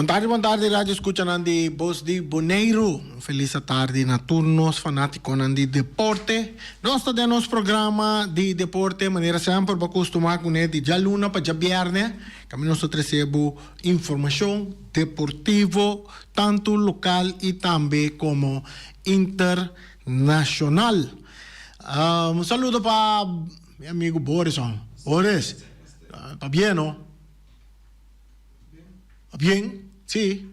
Bon tardi, bon tardi radio escuchanan di Bos di Boneiru. Un felis atardi na tur nos fanaticonan di deporte. Nos ta den nos programa di deporte manera semper bo a costuma cune di djaluna pa djabierne. Caminda nos ta trece bo informacion deportivo tanto local y tambe como internacional. Un saludo pa mi amigo Boris. Boris, ta bien no? Bien, sí.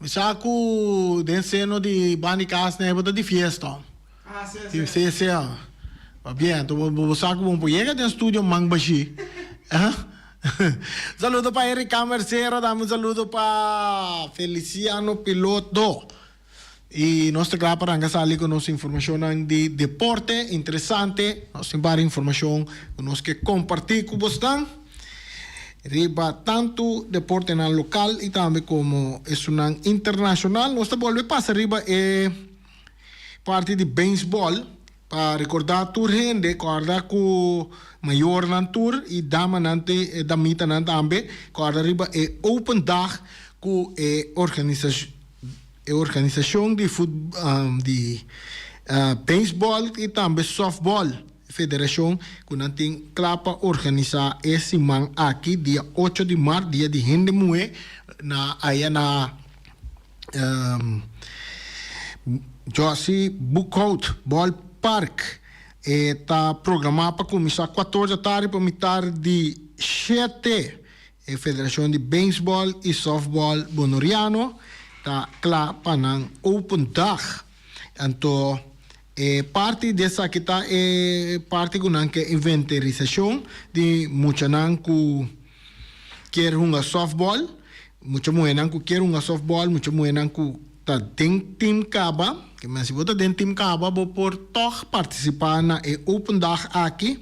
Mi sa ku den seno di banda di kas bo ta di fiesta. Ah, sí, sí. Sí, sí. Pabien, anto bo sa ku bo por yega den studio man bashí. Un saludo pa Eric Mercero, tambe un saludo pa Feliciano Piloto. I nos ta kla pa ranka sali ku nos informashonnan di deporte interesante. Nos tin par informashon ku nos ke kompartí ku bosnan riba tantu deportenan lokal i tambe komo esunnan internashonal. Nos ta bolbe pasa riba e parti di beisbòl pa rekordá tur hende kòrda ku mayornan tur i damanan te damitanan tambe kòrda riba e open dag ku e organisashon. E organisashon di di beisbòl i tambe sòftbòl, federashon ku nan tin kla pa organisá e siman aki dia ocho di mart, dia di hende muhé na aya na Jossy Boekhout Ballpark. E ta programá pa kuminsá kuator di atardi pa mitar di shete. E Federashon di Beisbòl i Sòftbòl Bonoriano ta kla pa nan Open Dag. Anto e parti di esaki ta e parti ku nan ke inventerisashon di muchanan ku kier hunga sòftbòl, mucha muhénan ku kier hunga sòftbòl, mucha muhénan ku ta den tim kaba. Ke men si bo ta den tim kaba bo por tòg partisipá na e Open Dag aki.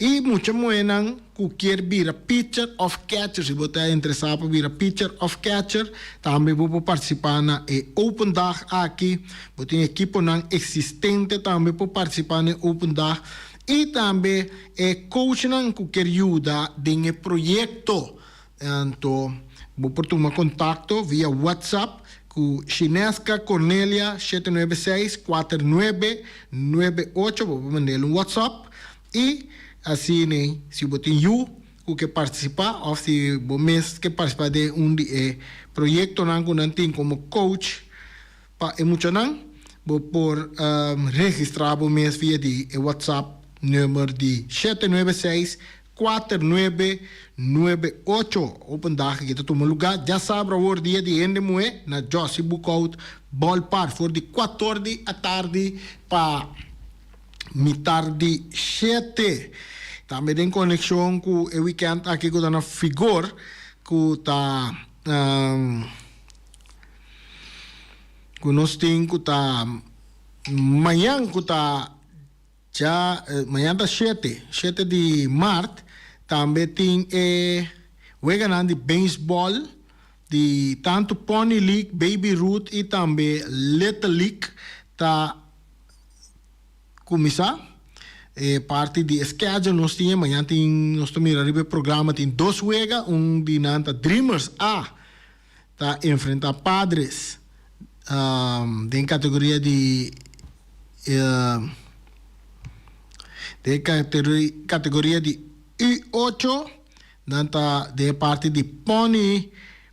I mucha muhénan ku kier bira pitcher òf catcher, si bo ta interesá pa bira pitcher òf catcher, tambe bo por partisipá na e Open Dag aki. Bo tin ekiponan eksistente tambe por partisipá na e Open Dag. I tambe e coachnan ku kier yuda den e proyekto. Anto bo por tuma kontakto via WhatsApp ku Shineska Cornelia 796 4998. Bo por mand'el un WhatsApp. I asina si bo tin yu ku ke partisipá òf si bo mes ke partisipá den un di e proyektonan ku nan tin komo coach pa e muchanan, bo por registrá bo mes via di e WhatsApp number di 796 4998. Open dag aki ta tuma lugá djasabra awor dia di hende muhé na Jossy Boekhout Ballpark for di kuator di atardi pa Mitar di shete. Tambe den konekshon ku e wikènt aki ku ta na figor ku ta ku nos tin ku ta mañan ku ta dja mañan ta shete shete di mart tambe tin e weganan di beisbòl di tantu Pony League, Baby Ruth i tambe Little League ta Cuminsa e parti di e schedule nos tin e mañan tin nos ta mira riba e programa tin dos wega un di nan ta Dreamers A ta enfrenta Padres den categoria di den categoria di U ocho nan ta den e parti di Pony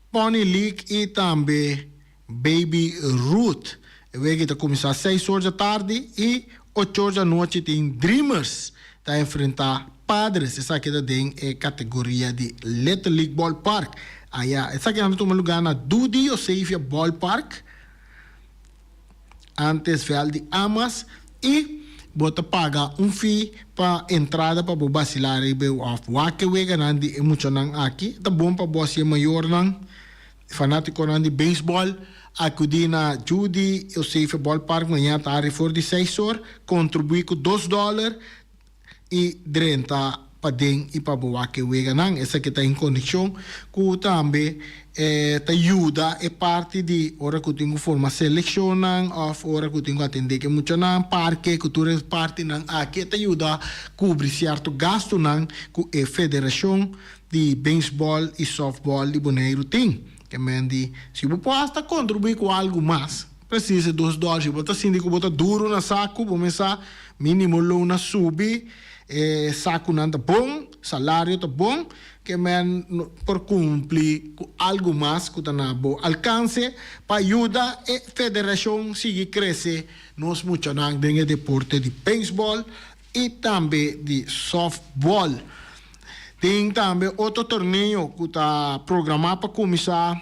Pony League y tambe Baby Ruth. E wega ta kuminsá seis or dja tardi i ocho or dja anochi tin Dreamers ta enfrentá Padres. Esaki ta den e kategoria di Little League Ballpark. Aya esakinan ta tuma lugá na Dudi Josefia Ballpark, antes vèlt di Amas, i bo ta paga un fee pa entrada pa bo basilá riba e òf wak e weganan di e muchanan aki. Ta bon pa bo hasi e mayornan. Fanátikonan di beisbòl akudí na Judy Eusefe Ballpark mañana tardi for di seis or, kontribuí ku dos dòler i drenta paden i pa bo wak e weganan. Esaki ta en konekshon ku tambe ta yuda e parti di ora ku tin ku forma selekshonnan òf ora ku tin ku atendé ku e muchanan, parke ku tur e partinan aki e ta yuda kubri sierto gastunan ku e federashon di beisbòl i sòftbòl di Boneiru tin. Ke men di, si bo por hasta kontribuí ku algu mas, presis e dos dòler. Si bo ta sinti ku bo ta duru na saku, bo mes sa mínimo loon a subi, e sakunan ta bon, salario ta bon, ke men por kumpli ku algu mas ku ta na bo alkanse pa yuda e federashon sigui krese nos muchanan den e deporte di beisbòl i tambe di sòftbòl. Tin tambe otro torneo ku ta programá pa kuminsá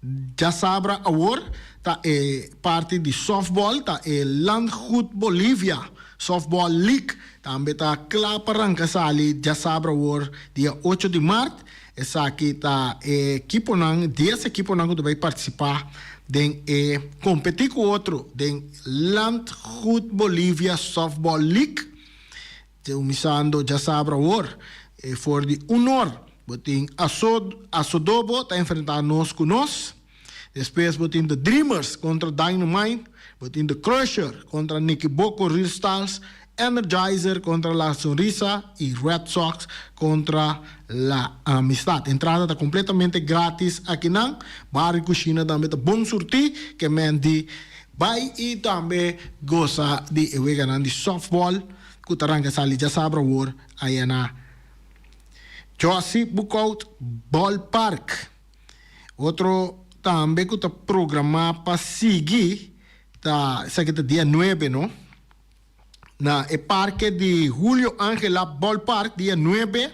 djasabra awor, ta e parti di sòftbòl, ta e Landgoed Bolivia Softball League. Tambe ta kla pa ranka sali djasabra awor dia ocho di mart. Esaki ta e ekiponan, dies ekiponan ku ta bai partisipá den e kompetí ku otro den Landgoed Bolivia Softball League. Kuminsando djasabra awor, for di un or bo tin Asodobo ta enfrentá Nos ku Nos. Despues bo tin The Dreamers kontra Dynamite, bo tin The Crusher kontra Nikiboko Real Stars, Energizer kontra La Sonrisa i Red Sox kontra La Amistad. Entrada ta kompletamente gratis akinan. Bar i kushina tambe ta bon surtí ke men di bai i tambe gosa di e weganan di softball ku ta ranka sali djasabra awor aya na Jossy Boekhoudt Ballpark. Otro tambe ku ta programá pa sigui ta, esaki ta dia nuebe no, na e parke di Julio Angela Ballpark dia nuebe,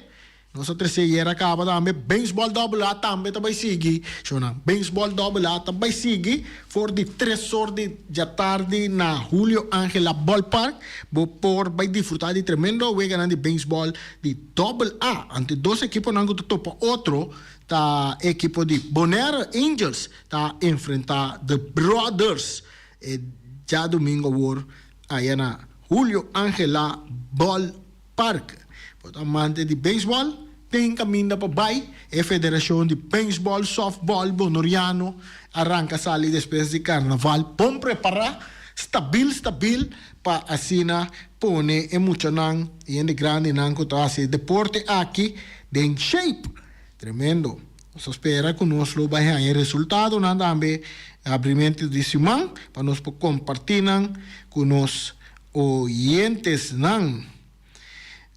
nos a trese ayera kaba tambe, Beisbòl Dòbel A tambe ta bai sigui, shownan, Beisbòl Dòbel A ta bai sigui for di tres or di djatardi na Julio Angela Ballpark, bo por bai disfrutá di tremendo weganan di beisbòl di Dòbel A, ante dos ekiponan ku ta topa otro. Ta ekipo di Bonaire Angels ta enfrenta The Brothers e djadumingo awor aya na Julio Angela Ball Park. Bo ta amante di beisbòl? Tin kaminda pa bai. E federashon di beisbòl sòftbòl bonoriano a ranka sali despues di karnaval bon prepará, stabil stabil pa asina pone e muchanan i hende grandinan ku ta hasi e deporte aki den shape. Tremendo. Nos ta spera ku nos lo bai haña e resultadonan tambe abrimentu di siman pa nos por kompartí nan ku nos oyentesnan.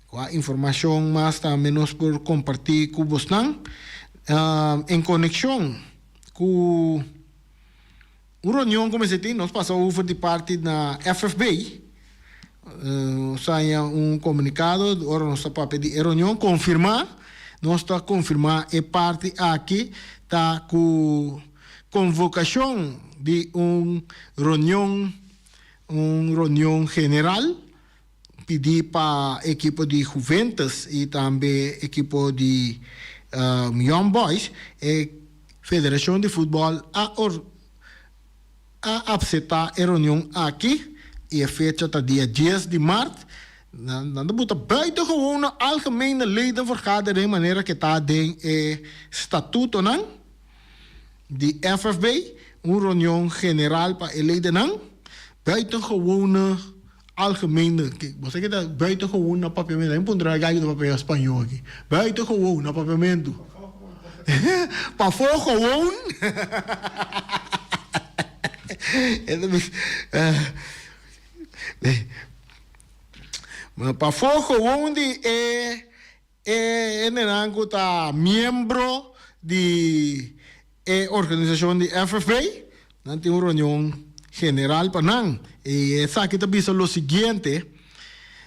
Kua informashon mas tambe nos por kompartí ku bosnan en konekshon ku Un reunion ku mester tin, nos pasa over di parti na FFB. Nos haña un komunikado ora nos ta papia di e reunion, konfirmá, nos ta konfirmá e parti aki ta ku konvokashon di un reunion, un reunion general pidi pa ekipo di Juventus y tambe ekipo di Young Boys, e Federacion di Futbol a a apsepta e reunion aki y e fecha ta dia dies di mart. Nan ta buta buitengewone algemene ledenvergadering manera ke ta den e statutonan di FFB, un reunion general pa e ledennan, buitengewone Algemene, ke bo sa ke ta buitengewoon na papiamentu, a mi puntra gai ku ta papia spañó aki. Buitengewoon na papiamentu. Pafó gewoon. Pafó gewoon di e E hendenan ku ta miembro di e organisashon di FFB, nan tin un reunion general pa nan. I esaki ta bisa lo siguiente,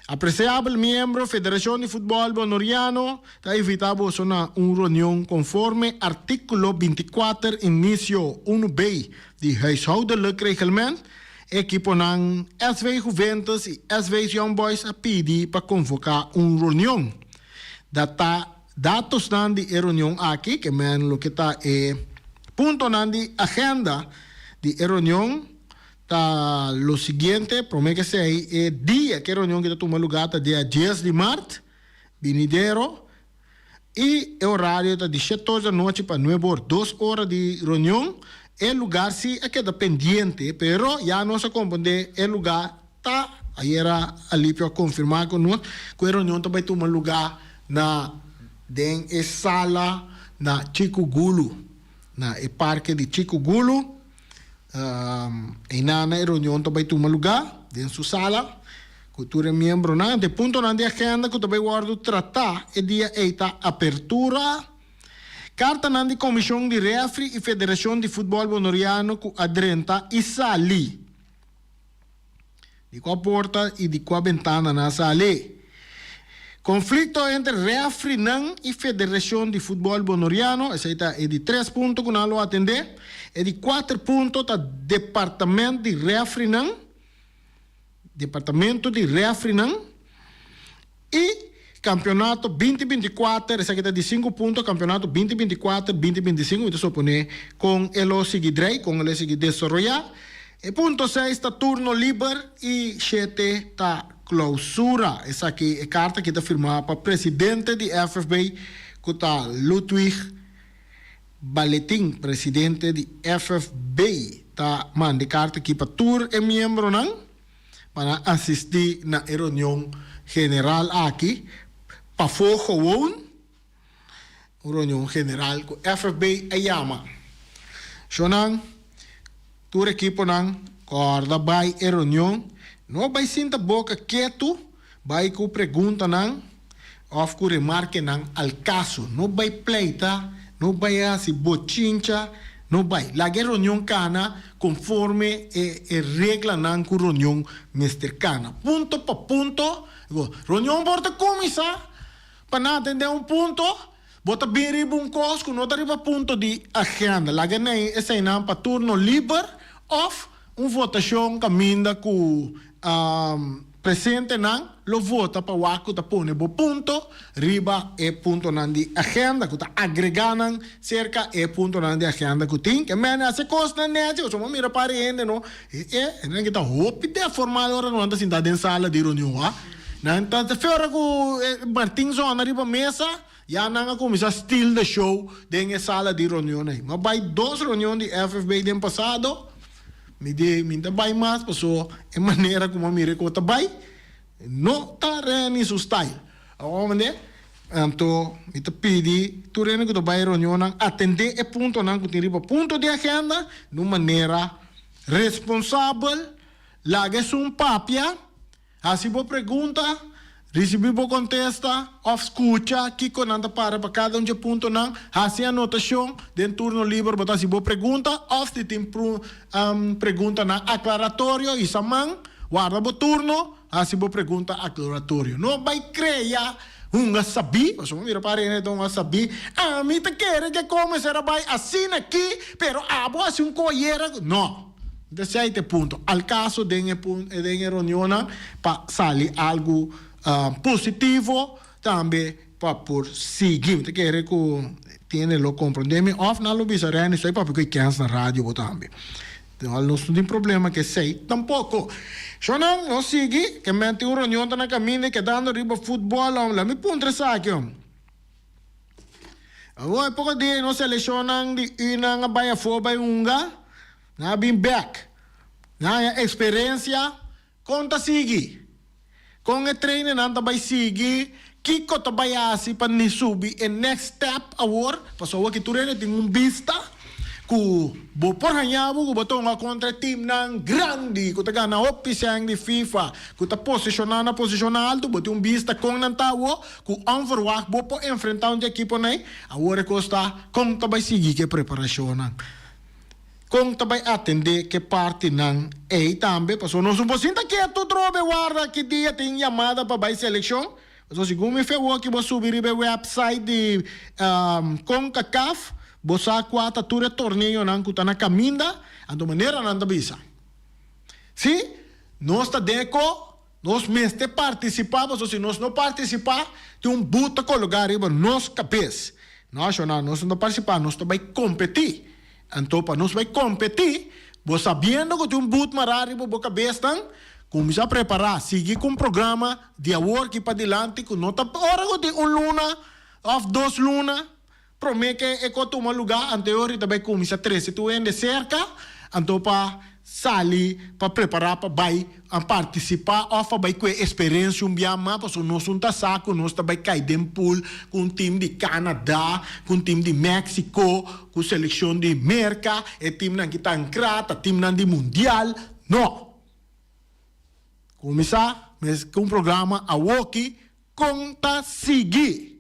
Apresiabel miembro, Federashon di Futbòl Bonoriano ta invitá boso na un reunion konforme artíkulo bintikuater inisio unu B di Huishoudelijk Reglement. Ekiponan SV Juventus i SV Young Boys a pidi pa konvoká un reunion. Data datosnan di e reunion aki, ke men loke ta e puntonan di agenda di e reunion ta lo siguiente, promé ke esei e dia ku e reunion ki ta tuma lugá ta dia dies di mart binidero I e orario ta di shet or di anochi pa nuebe or, dos ora di reunion. E lugar si a keda pendiente, pero ya nos a comprende e lugar ta, ayera Alipio a confirma cu nos, cu e reunion ta bay tuma lugar na den e sala na Chiku Gulu, na e parke di Chiku Gulu. Einan e reunion ta bai tuma lugá den su sala ku tur e miembronan. Ante puntonan di agenda ku ta bai wòrdu tratá e dia ei ta apertura, kartanan di komishon di rèfri i federashon di futbòl bonoriano ku a drenta i sali. Di kua porta i di kua bentana nan a sali? Konflikto entre rèfrinan i Federashon di Futbòl Bonoriano, esei ta e di tres punto ku nan lo atendé. E di kuater punto ta departament di rèfrinan, departamento di rèfrinan. I Kampionato 2024, esaki ta di sinku punto, Kampionato 2024, 2025, mi ta suponé kon e lo sigui drei, kon e lo sigui desaroyá. E punto seis ta turno liber i shete ta klousura. Esaki, e karta aki ta firmá pa presidente di FFB ku ta Ludwig Baletin. Presidente di FFB ta manda e karta aki pa tur e miembronan. Pa nan asistí na e reunion general aki pafó gewoon, un reunion general ku FFB a yama. Shonnan, tur ekiponan kòrda bai e reunion, no bai sinta boka ketu, bai ku preguntanan òf ku remarkenan al kaso. No bai pleita, no bai hasi bochincha, no bai. Laga e reunion kana konforme e e reglanan ku reunion mester kana. Punto pa punto, reunion por ta kuminsá pa nan atendé un punto, bo ta bin riba un kos ku no ta riba punto di agenda. Laga nei eseinan pa turno liber òf un votashon kaminda ku Presentenan lo vota pa wak ku ta pone bo punto riba e puntonan di agenda, ku ta agregá nan serka e puntonan di agenda ku tin. Ke mene hasi kosnan nèchi, pasobra bo mira par e hende no, e hendenan ke ta hopi deformal ora ku nan ta sintá den sala di reunion wak. Nan ta te ora ku Martin zona riba mesa, ya nan a kuminsá steal the show den e sala di reunion ei. Mi a bai dos reunion di FFB den pasado. Mi di, mi ta bai mas paso e manera ku mi a mira ku ta bai no ta Renny su style. Awor mende, anto mi ta pidi tur hende ku ta bai e reunionnan atendé e puntonan ku tin riba punto di agenda di un manera responsabel, laga esun papia. Hasi bo pregunta, risibí bo kontesta òf skucha kiko nan ta para pa kada un dje puntonan. Hasi anotashon. Den turno liber bo ta hasi bo pregunta òf si tin preguntanan aklaratorio hisa man, warda bo turno, hasi bo pregunta aklaratorio. No bai krea hunga sabí, pasobra mira pa arena e ta hunga sabí, Ami ta kere ke kome sera bai asina aki, pero abo hasi un koyera. No. Ta esei ta e punto. Al caso den e den e reunionnan pa sali algu positivo tambe pa por sigui. Mi ta kere ku tiene lo comprende mi of nan lo bisa Renny soy papia ku e kens na radio bo tambe. Nos no tin problema ku esei tampoco. Shownan nos sigui ke men tin un reunion ta na caminda y kedando riba futbol. Lami puntra esaki. Awor e poko dia nos selekshonnan di Unan a bai afó bai hunga, nan a bin bèk. Nan haña eksperensia kon ta sigui, kon e trainernan ta bai sigui, kiko ta bai hasi pa ni subi e next step awor, pasobra awor ki tur hende tin un bista. Ku bo por haña bo ku bo ta hunga kontra e timnan grandi ku ta gana hopi sèn di FIFA, ku ta posishoná na posishonnan altu, bo tin un bista kon nan ta awor, ku ònverwagt bo por enfrentá un di ekiponan ei. Awor e kos ta, kon ta bai sigui ku e preparashonnan? Kon ta bai atendé ku e partinan ei tambe? Pasobra nos no por sinta ketu trobe warda ki dia tin yamada pa bai selekshon. Pasobra segun mi fe awor ki bo subi riba e website di Concacaf, bo sa kua ta tur e torneonan ku ta na kaminda, anto manera nan ta bisa. Sí, nos ta den e ko, nos mester partisipá, pasobra si nos no partisipá, tin un but ta kologá riba nos kabes. No, shona, nos no ta partisipá, nos ta bai kompetí. Anto pa nos bai kompetí, bo sabiendo ku tin un but mará riba bo kabesnan, kuminsá prepará, sigui ku un programa di awor aki padilanti ku no ta ora ku tin un luna òf dos luna promé ke e ko tuma lugá, anto e ora ta bai kuminsá trese tur hende serka, anto pa. sali pa prepará pa bai a partisipá òf pa bai kue eksperensia un bia mas pasobra nos un ta sa ku nos ta bai kai den pool ku un tim di Canada, ku un tim di Mexico, ku selekshon di Merka, e timnan ki ta ankrá ta timnan di mundial. No! Kuminsá mes ku un programa awoki kon ta sigui.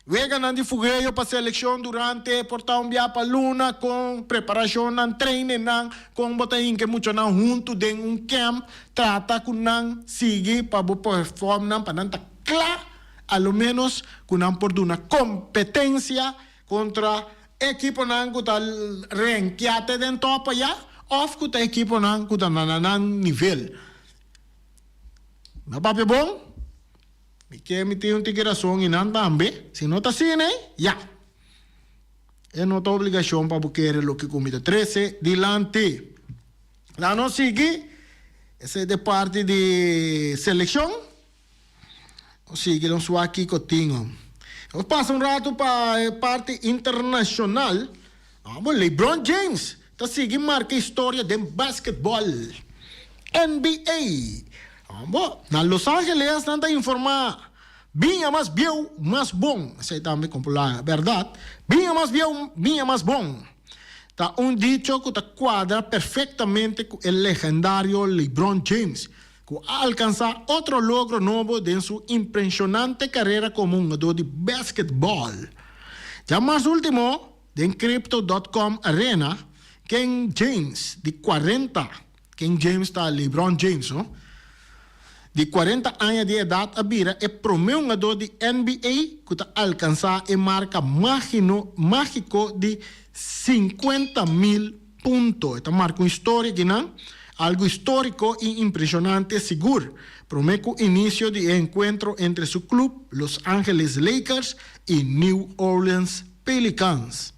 Weganan di fugeo pa selekshon durante por ta un bia pa luna kon preparashonnan, treinennan, kon bo ta hinka e muchanan huntu den un kèmp, trata ku nan sigui pa bo perform nan pa nan ta kla a lo ménos ku nan por duna kompetensia kontra ekiponan ku ta renkia te den tòp aya òf ku ta ekiponan ku ta na nan nivel. No papia bon? Mi ke mi tin un tiki rason i nan tambe. Si no ta asina ei, ya. E no ta obligashon pa bo kere loke ku mi ta trese dilanti. Laga nos sigui. Esei ta e parti di selekshon. Nos sigui nos wak kiko tin. Nos pasa un ratu pa e parti internashonal. Abo LeBron James ta sigui marka historia den basketball NBA. Abo na Los Angeles nan ta informa biña mas bieu mas bon. Esei tambe kon por laga bèrdat. Biña mas bieu biña mas bon. Ta un dicho ku ta kuadra perfektamente ku e legendario LeBron James ku a alkansá otro logro nobo den su impreshonante karera komo hungadó di basketball. Djamars último, Den Crypto dot com Arena, Ken James, di cuarenta, Ken James ta LeBron James, no? Di cuarenta aña di edad a bira e prome hungador di NBA cu ta alcansa e marca magino, magico di 50,000 punto. E ta marca un historia kinan, algo historico y impresionante sigur. Prome cu inicio di e encuentro entre su club Los Angeles Lakers y New Orleans Pelicans.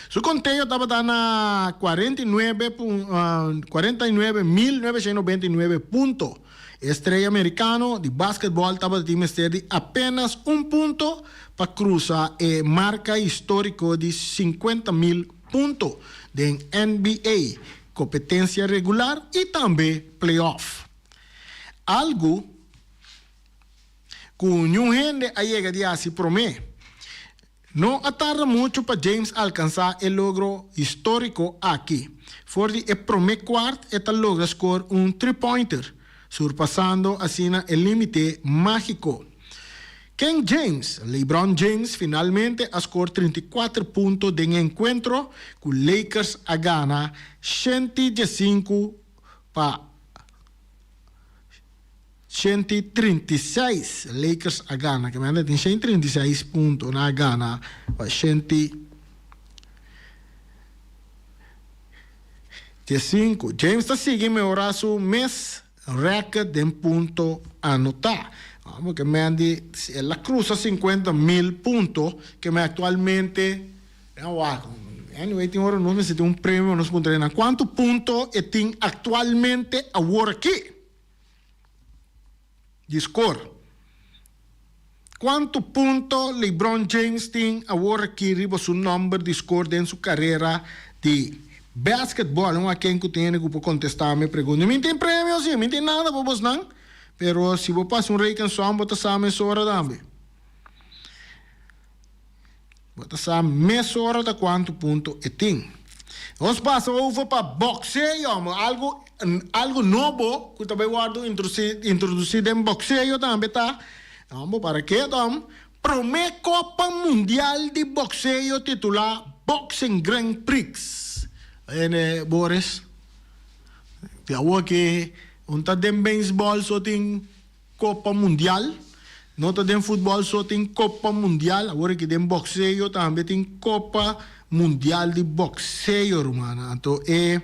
Su conteo tabata na 49,999 punto. E estrella mericano di basketball tabata tin mester di apenas un punto pa crusa e marca historico di 50,000 punto den NBA, competencia regular y tambe playoff. Algo. Ku niun hende a yega di hasi promé. No a tarda muchu pa James alkansá e logro históriko aki. For di e promé kuart e ta logra skor un three-pointer, surpasando asina e límite mágiko. Ken James, LeBron James, finalmente a skor 34 punto den e enkuentro ku Lakers a gana 115 pa 136 Lakers a gana, ke mende tin 136 punto nan a gana pa 115. James ta sigui mehora su mes record den punto anota. Ke mende el a cruza 50 mil punto ke me actualmente anyway tin ora nos mester tin un premio nos puntra nan cuanto punto e tin actualmente awor aki. Di skor. Kuantu punto LeBron James tin awor aki riba su nòmber di skor den su karera di basketbòl? Un aken ku tin hende ku por kontestá mi pregunta. Mi tin premio si, mi tin nada pa bosnan, pero si bo pasa un rekensom bo ta sa mesora tambe. Bo ta sa mesora ta kuantu punto e tin. Nos pasa over pa bokseo, algu algu nobo ku ta bai wòrdu introdusí den bokseo tambe ta, bo para ke dòm, promé Kopa Mundial di Bokseo titulá Boxing Grand Prix. Ene Boris, di awor ke un ta den beisbòl so tin. Copa Mundial, No ta den futbol so tin Copa Mundial, awor aki den boxeo tambe tin Copa Mundial di Boxeo rumannan. Anto e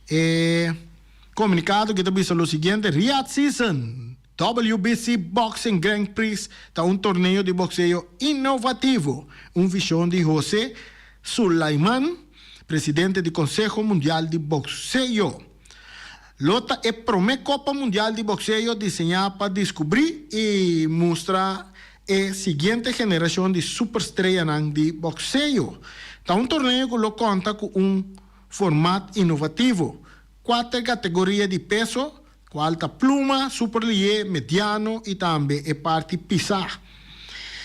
e comunicado aki ta bisa lo siguiente, Riyadh Season WBC Boxing Grand Prix ta un torneo di boxeo innovativo, un vision di Jose Sulaiman, presidente di Conseho Mundial di Boxeo. Lo ta e promé Kopa Mundial di Bokseo diseñá pa diskubrí i mustra e siguiente generashon di superstreanan di bokseo. Ta un torneo ku lo konta ku un. format inovativo, kuater kategoria di peso, kual ta pluma, superlié, mediano i tambe e parti pisá.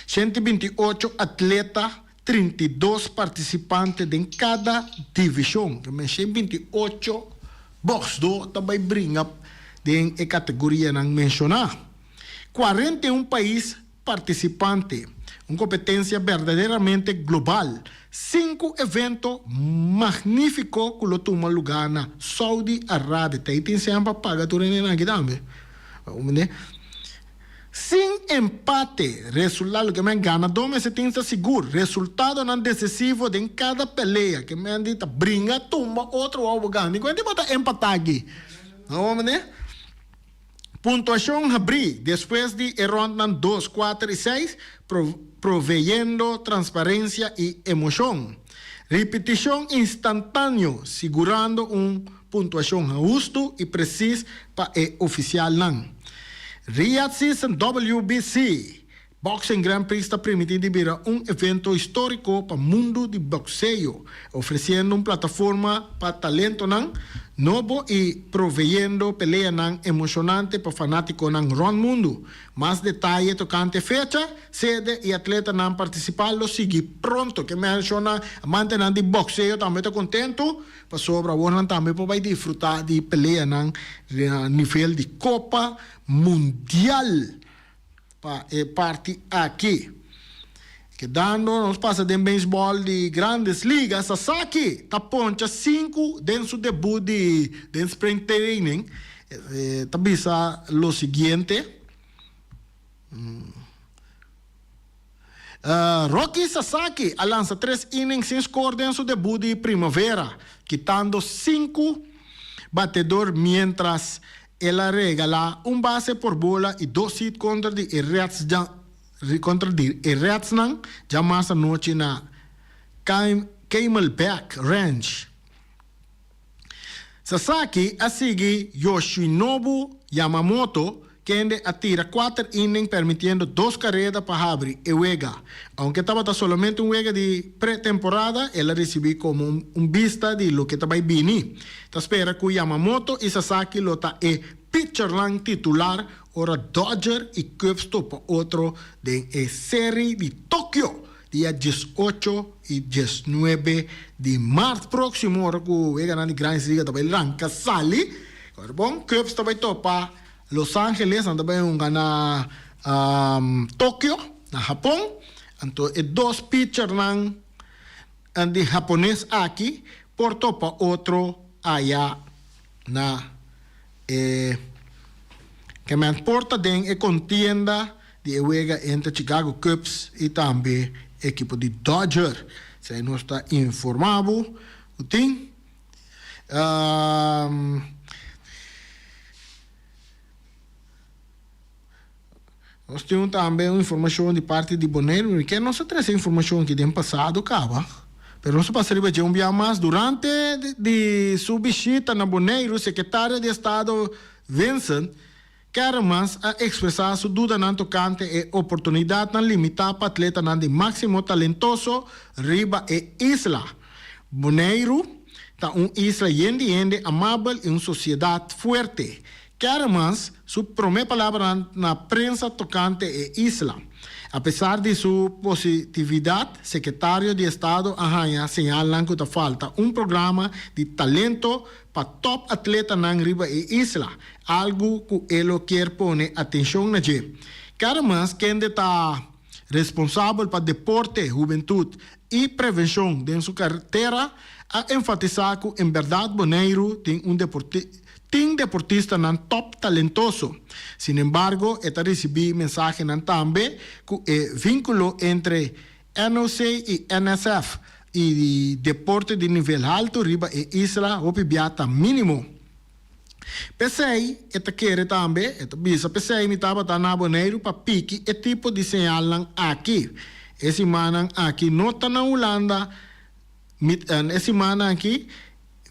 128 atleta, 32 partisipante den kada divishon. 128 bòksdó ta bai bringa den e kategorianan menshoná. 41 pais partisipante, un kompetensia berdaderamente global, sinku evento magnífiko ku lo tuma lugá na Saudi Arabia. Ta ei tin señal pa paga tur hendenan aki tambe. Sin empate, resultado loke men ganadó mester tin ta sigur, resultadonan desesivo den kada pelea ke men di ta bringa tumba otro wou bo gana. Di kuenta bo ta empatá aki? Puntuashon habrí despues di e ròntnan dos, kuater i seis, proveyendo transparensia i emoshon. Ripitishon instantáneo, sigurando un puntuashon hustu i presis pa e ofisialnan. Riyadh Season WBC, Boxing Grand Prix ta primintí di bira un evento históriko pa mundu di bokseo, ofresiendo un plataforma pa talentonan nobo i proveyendo peleanan emoshonante pa fanátikonan rònt mundu. Mas detaye tokante fecha, sede i atletanan partisipá lo sigui pronto. Ke menshoná amantenan di bokseo tambe ta kontentu pasobra awor nan tambe por bai disfrutá di peleanan na nivel di Kopa Mundial. Pa e parti aki. Kedando nos pasa den beisbòl di Grandes Ligas, Sasaki ta poncha sinku den su debut di den spring training. E ta bisa lo siguiente. Roki Sasaki a lansa tres inning sin score den su debut di primavera, kitando sinku batedor mientras el a regala un base por bola i dos hit kontra di e Reds kontra di e Redsnan djamas anochi na Camelback Ranch. Sasaki a sigui Yoshinobu Yamamoto, kende a tira kuater inning permitiendo dos kareda pa habri e wega. Aunke tabata solamente un wega di pre-temporada, el a risibi komo un bista di loke ta bai bini. Ta spera ku Yamamoto i Sasaki lo ta e pitchernan titular ora Dodger i Cubs topa otro den e seri di Tokyo Dia 18 i 19 di mart próksimo ora ku weganan di Grandes Liga ta bai ranka sali. Ora bon, Cubs ta bai topa Los Angeles, nan ta bai hunga na Tokyo, na Hapon. Anto e dos pitchernan di hapones aki por topa otro aya na e kemen por ta den e kontienda di e wega entre Chicago Cubs i tambe ekipo di Dodger. Esei nos ta informá bo ku tin. Nos tin tambe un informashon di parti di Boneiru. Mi ke nos a trese informashon aki den pasado kaba, pero nos a pasa riba dje un bia mas. Durante di su bishita na Boneiru, Sekretario di Estado Vincent Karremans a ekspresá su dudanan tokante e oportunidatnan limitá pa atletanan di máksimo talentoso riba e isla. Boneiru ta un isla yen di hende amabel i un sosiedat fuerte. Karremans su promé palabranan na prensa tokante e isla. Apesar di su positividat, Sekretario di Estado a haña señalnan ku ta falta un programa di talento pa top atletanan riba e isla, algu ku e lo kier pone atenshon na dje. Karremans, kende ta responsabel pa deporte, hubentut i prevenshon den su kartera, a enfatisá ku en bèrdat Boneiru tin un tin deportistanan top talentoso. Sinembargo, e ta risibí mensahenan tambe ku e vínkulo entre NOC i NSF i deporte di nivel haltu riba e isla hopi bia ta mínimo. P'esei e ta kere tambe, e ta bisa, p'esei mi tabata na Boneiru pa piki e tipo di señalnan aki. E simannan aki no ta na Hulanda, mi, e simannan aki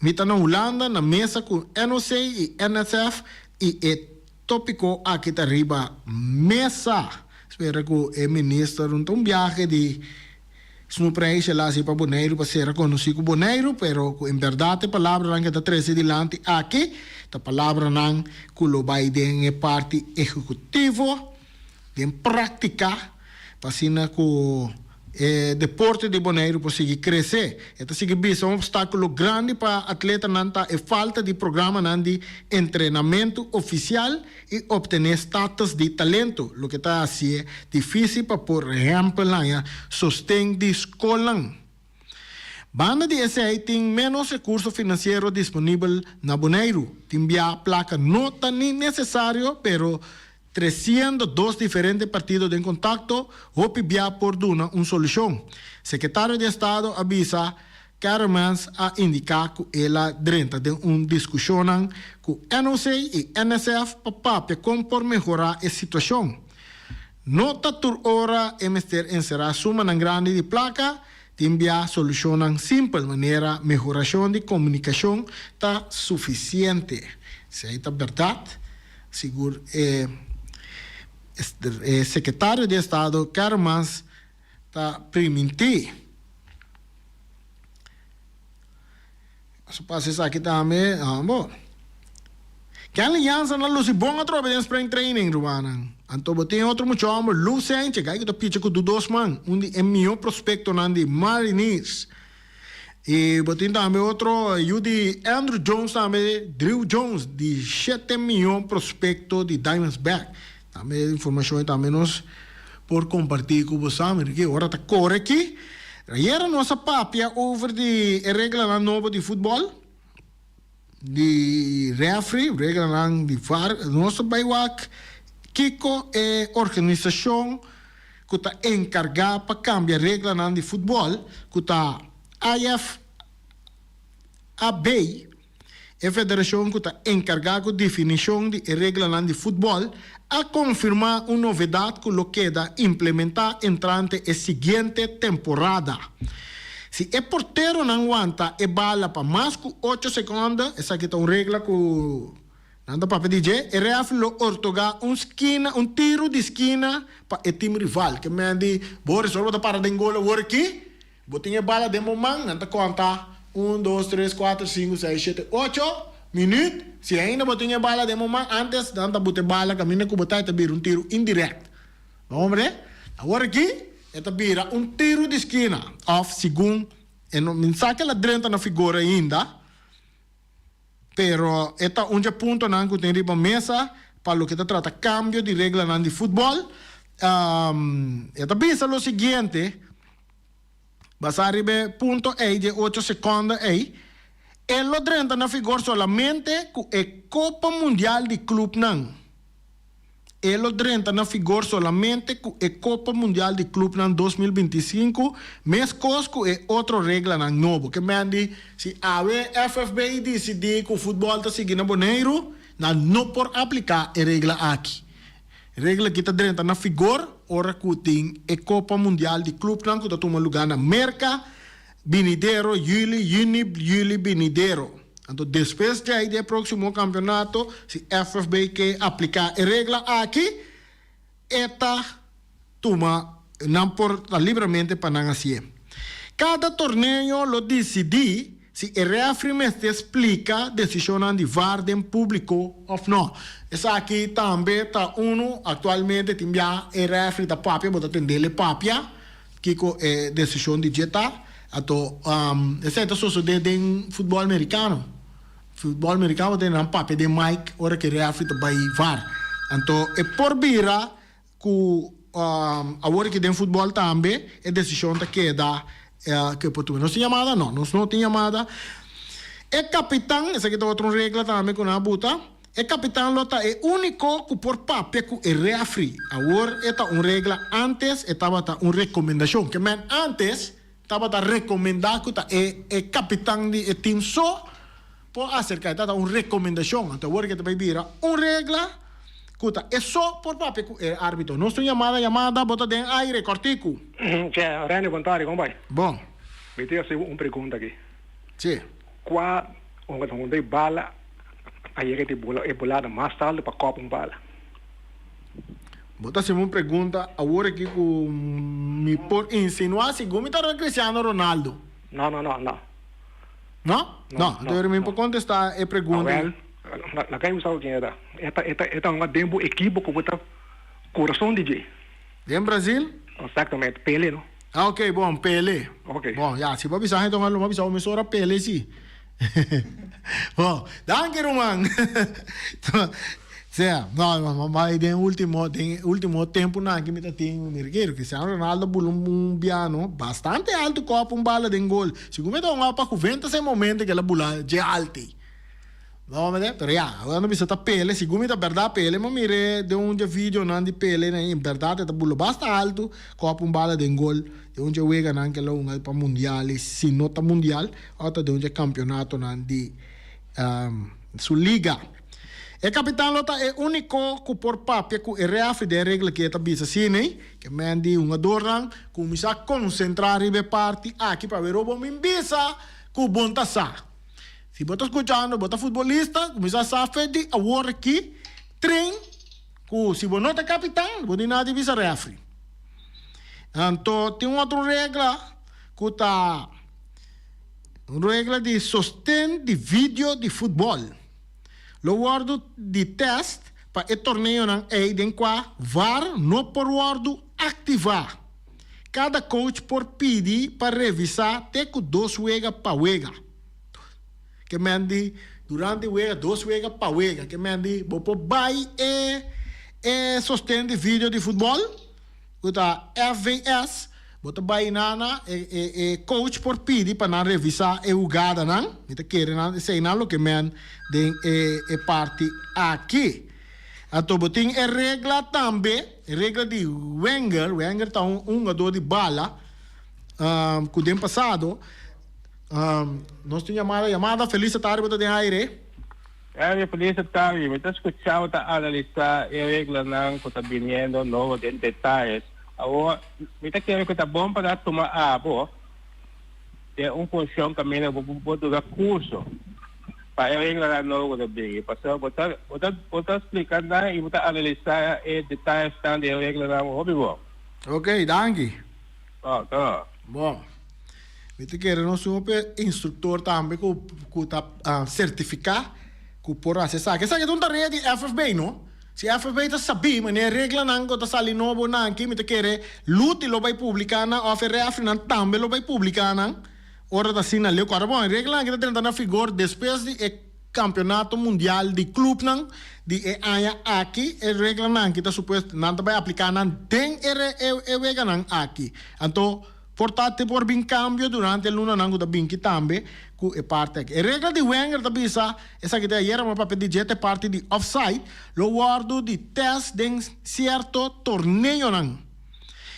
mi ta na Hulanda na mesa ku NOC i NSF i e tópiko aki ta riba mesa. Spera ku e minister no ta un biahe di. Snoepreisje el a hasi pa Boneiru pa sera konosí ku Boneiru, pero ku en bèrdat e palabranan ku e ta trese dilanti aki ta palabranan ku lo bai den e parti ehekutivo, den práktika, pa asina ku e deporte di Boneiru por sigui krese. E ta sigui bisa un opstákulo grandi pa atletanan ta e falta di programanan di entrenamentu ofisial i optené status di talento, loke ta hasié difísil pa por ehèmpel haña sosten di skolnan. Banda di esei tin ménos rekurso finansiero disponibel na Boneiru. Tin bia plaka no ta ni nesesario, pero Tresiendo dos diferente partido den kontakto, hopi bia por duna un solushon. Sekretario di Estado a bisa Karremans a indiká ku el a drenta den un diskushonnan ku NOC i NSF pa papia kon por mehorá e situashon. No ta tur ora e mester enserá sumanan grandi di plaka, tin bia solushonnan simpel manera mehorashon di komunikashon ta sufisiente. Esei ta bèrdat. Sigur e e sekretario di estado Karmans ta primintí. Su pasa esaki tambe, bo. Kenley Jansen a lusi bon atrobe den spring training, rumannan. Anto bo tin otro mucha homber, Lou Sanchez, gai ku ta picha ku du dos man, un di e mihó prospektonan di Mariners. I bo tin tambe otro yu di Andruw Jones tambe, Drew Jones, di shete miyon prospecto di Diamondback. Tambe informacion ei tambe nos por comparti cu bo sa. Mira ki ora ta core aki. Ayera nos a papia over di e reglanan nobo di futbol, di refri, reglanan di var. Nos ta bay wak kico e organisacion ku ta enkargá pa kambia reglanan di futbòl, ku ta IFAB, e federashon ku ta enkargá ku definishon di e reglanan di futbòl, a konfirmá un novedat ku lo keda implementá entrante e siguiente temporada. Si e porteronan wanta e bala pa mas ku ocho sekònde, esaki ta un regla ku. Nan ta papia di dje, e ref lo ortogá un skina, un tiru di skina pa e tim rival. Ke men di, Boris, ora bo ta para den gol awor aki, bo tin e bala den bo man, nan ta konta un, dos, tres, kuater, sinku, seis, shete, ocho minüt. Si ainda bo tin e bala den bo man, antes nan ta buta e bala kaminda ku bo ta, e ta bira un tiru indirèkt. Bo hombre, awor aki e ta bira un tiru di skina, òf segun e no, mi sa ke el a drenta na figor ainda. Pero e ta un dje puntonan ku tin riba mesa pa loke ta trata kambio di reglanan di futbòl. E ta bisa lo siguiente, Basá riba e punto ei di e ocho sekònde ei, e lo drenta na vigor solamente ku e Kopa Mundial di Klupnan. E lo drenta na figor solamente ku e Kopa Mundial di Klupnan 2025, meskos ku e otro reglanan nobo. Ke men di, si awe FFB disidí ku futbòl ta sigui na Boneiru, nan no por apliká e regla aki. E regla aki ta drenta na figor ora ku tin e Kopa Mundial di Klupnan ku ta tuma lugá na Merka binidero yüli, yüni, yüli binidero. Anto despues djei di e proximo campeonato si FFB ke aplica e regla aki e ta tuma nan por ta libramente pa nan hacié. Cada torneo lo dicidi si e refri mester splica decisionnan di var den publico of no. Esaki tambe ta uno actualmente tin bia e refri ta papia bo ta tendele papia. Kiko e desishon di dje ta? Anto, esei ta sosodé den futbòl merikano. Futbòl merikano bo tene nan papia den mic ora ku e rèfri ta bai var. Anto e por bira ku awor aki den futbòl tambe e desishon ta keda ku e por tuma. Nos tin yamada? No, nos no tin yamada. E kapitan, esaki ta otro un regla tambe ku nan a buta. E kapitan lo ta e úniko ku por papia ku e rèfri. Awor e ta un regla, ántes e tabata un rekomendashon. Ke men ántes tabata rekomendá ku ta e e kapitan di e tim so por aserká. E tabata un rekomendashon. Anto awor ke ta bai bira un regla ku ta e so por papia ku e árbitro. Nos tin un yamada, yamada, bo ta den aire, kòrtiku. Che, Renny, bon tardi, kon bai? Bon. Mi tin hasi un pregunta aki. Si. Kua hungadó di bala A yega di bula e bulada mas tardi pa kòp un bala. Bo ta hasiendo un pregunta awor aki ku mi por insinuá segun mi ta ora Cristiano Ronaldo. No, no, no, no. No? No, anto mi por kontestá e pregunta. Awel, laga mi sa ken e ta. E ta, e ta, e ta hunga den bo ekipo ku bo ta kurason di dje. Den Brazil? Exactamente, Pele no. Ah, ok, bon, Pele. Ok. Bon, ya, si bo a bisa hende lo bo a bisa bo mesora Pele si. Bon, danki ruman. Sea, no, no, ma den ultimo, den ultimo temponan aki mi ta tin, mira ke, Cristiano Ronaldo a bula un biano bastante alto kòp un bala den gol. Segun mi ta hunga pa Juventus e momento ke el a bula dje alto. No mende? Pero ya, awor nan bisa ta Pele, segun mi ta berdad Pele, mi a mir'é den un dje videonan di Pele nan, en berdad e ta bula basta alto, kòp un bala den gol, den un dje weganan ke el a hunga pa mundial, i si no ta mundial, ò ta den un dje kampionatonan di su liga. E kapitan lo ta e úniko ku por papia ku e rèfri den e regla ki e ta bisa asina, ke men di hungadornan kuminsá konsentrá riba e parti aki pa wero bo min bisa ku bon ta sa. Si bo ta skuchando, bo ta futbolista, kuminsá sa fe di awor aki train ku si bo no ta kapitan, bo tin nada di bisa rèfri. Anto tin un otro regla ku ta un regla di sosten di video di futbòl. Lo wòrdu di tèst pa e torneonan ei den kua var no por wòrdu aktivá. Kada coach por pidi pa revisá te ku dos wega pa wega. Ke men di durante wega, dos wega pa wega. Ke men di bo por bai e e sosten di video di futbòl ku ta FVS, bo ta bai nana e e e coach por pidi pa nan revisá e hugadanan. Mi ta kere nan esei nan loke men den e e parti aki. Anto bo tin e regla tambe, e regla di Wenger, Wenger ta un hungadó di bala ku den pasado nos tin yamada, yamada, Feliz Atari bo ta den aire. Harry, Feliz Atari, mi ta skuchá bo ta analisá e reglanan ku ta biniendo nobo den detayes. Awor, mi ta kere ku ta bon pa nan tuma abo den un funshon kaminda bo por duna kurso pa e reglanan nobo ku ta bini. Pasobra bo ta bo ta bo ta splika nan i bo ta analisá e detayesnan di e reglanan hopi bon. Ok, danki. Ok. Bon. Mi ta kere nos tin hopi instruktor tambe ku ku ta sertifiká ku por hasi esaki. Esaki ta un tarea di FFB, no? Si FFB ta sabí manera e reglanan ku ta sali nobo nan aki, mi ta kere Luti lo bai publiká nan òf e rèfrinan tambe lo bai publiká nan ora ta asina leu. Kòrda bon, e reglanan aki ta drenta na vigor despues di e kampionato mundial di klupnan di e aña aki. E reglanan aki ta supuesto nan ta bai apliká nan den e e weganan aki. Anto. Por ta te por bin cambio durante e lunanan cu ta binki tambe cu e parti aki. E regla di Wenger ta bisa, esaki ta ayera mi a papia di dje, ta e parti di offside lo wordo di test den cierto torneonan.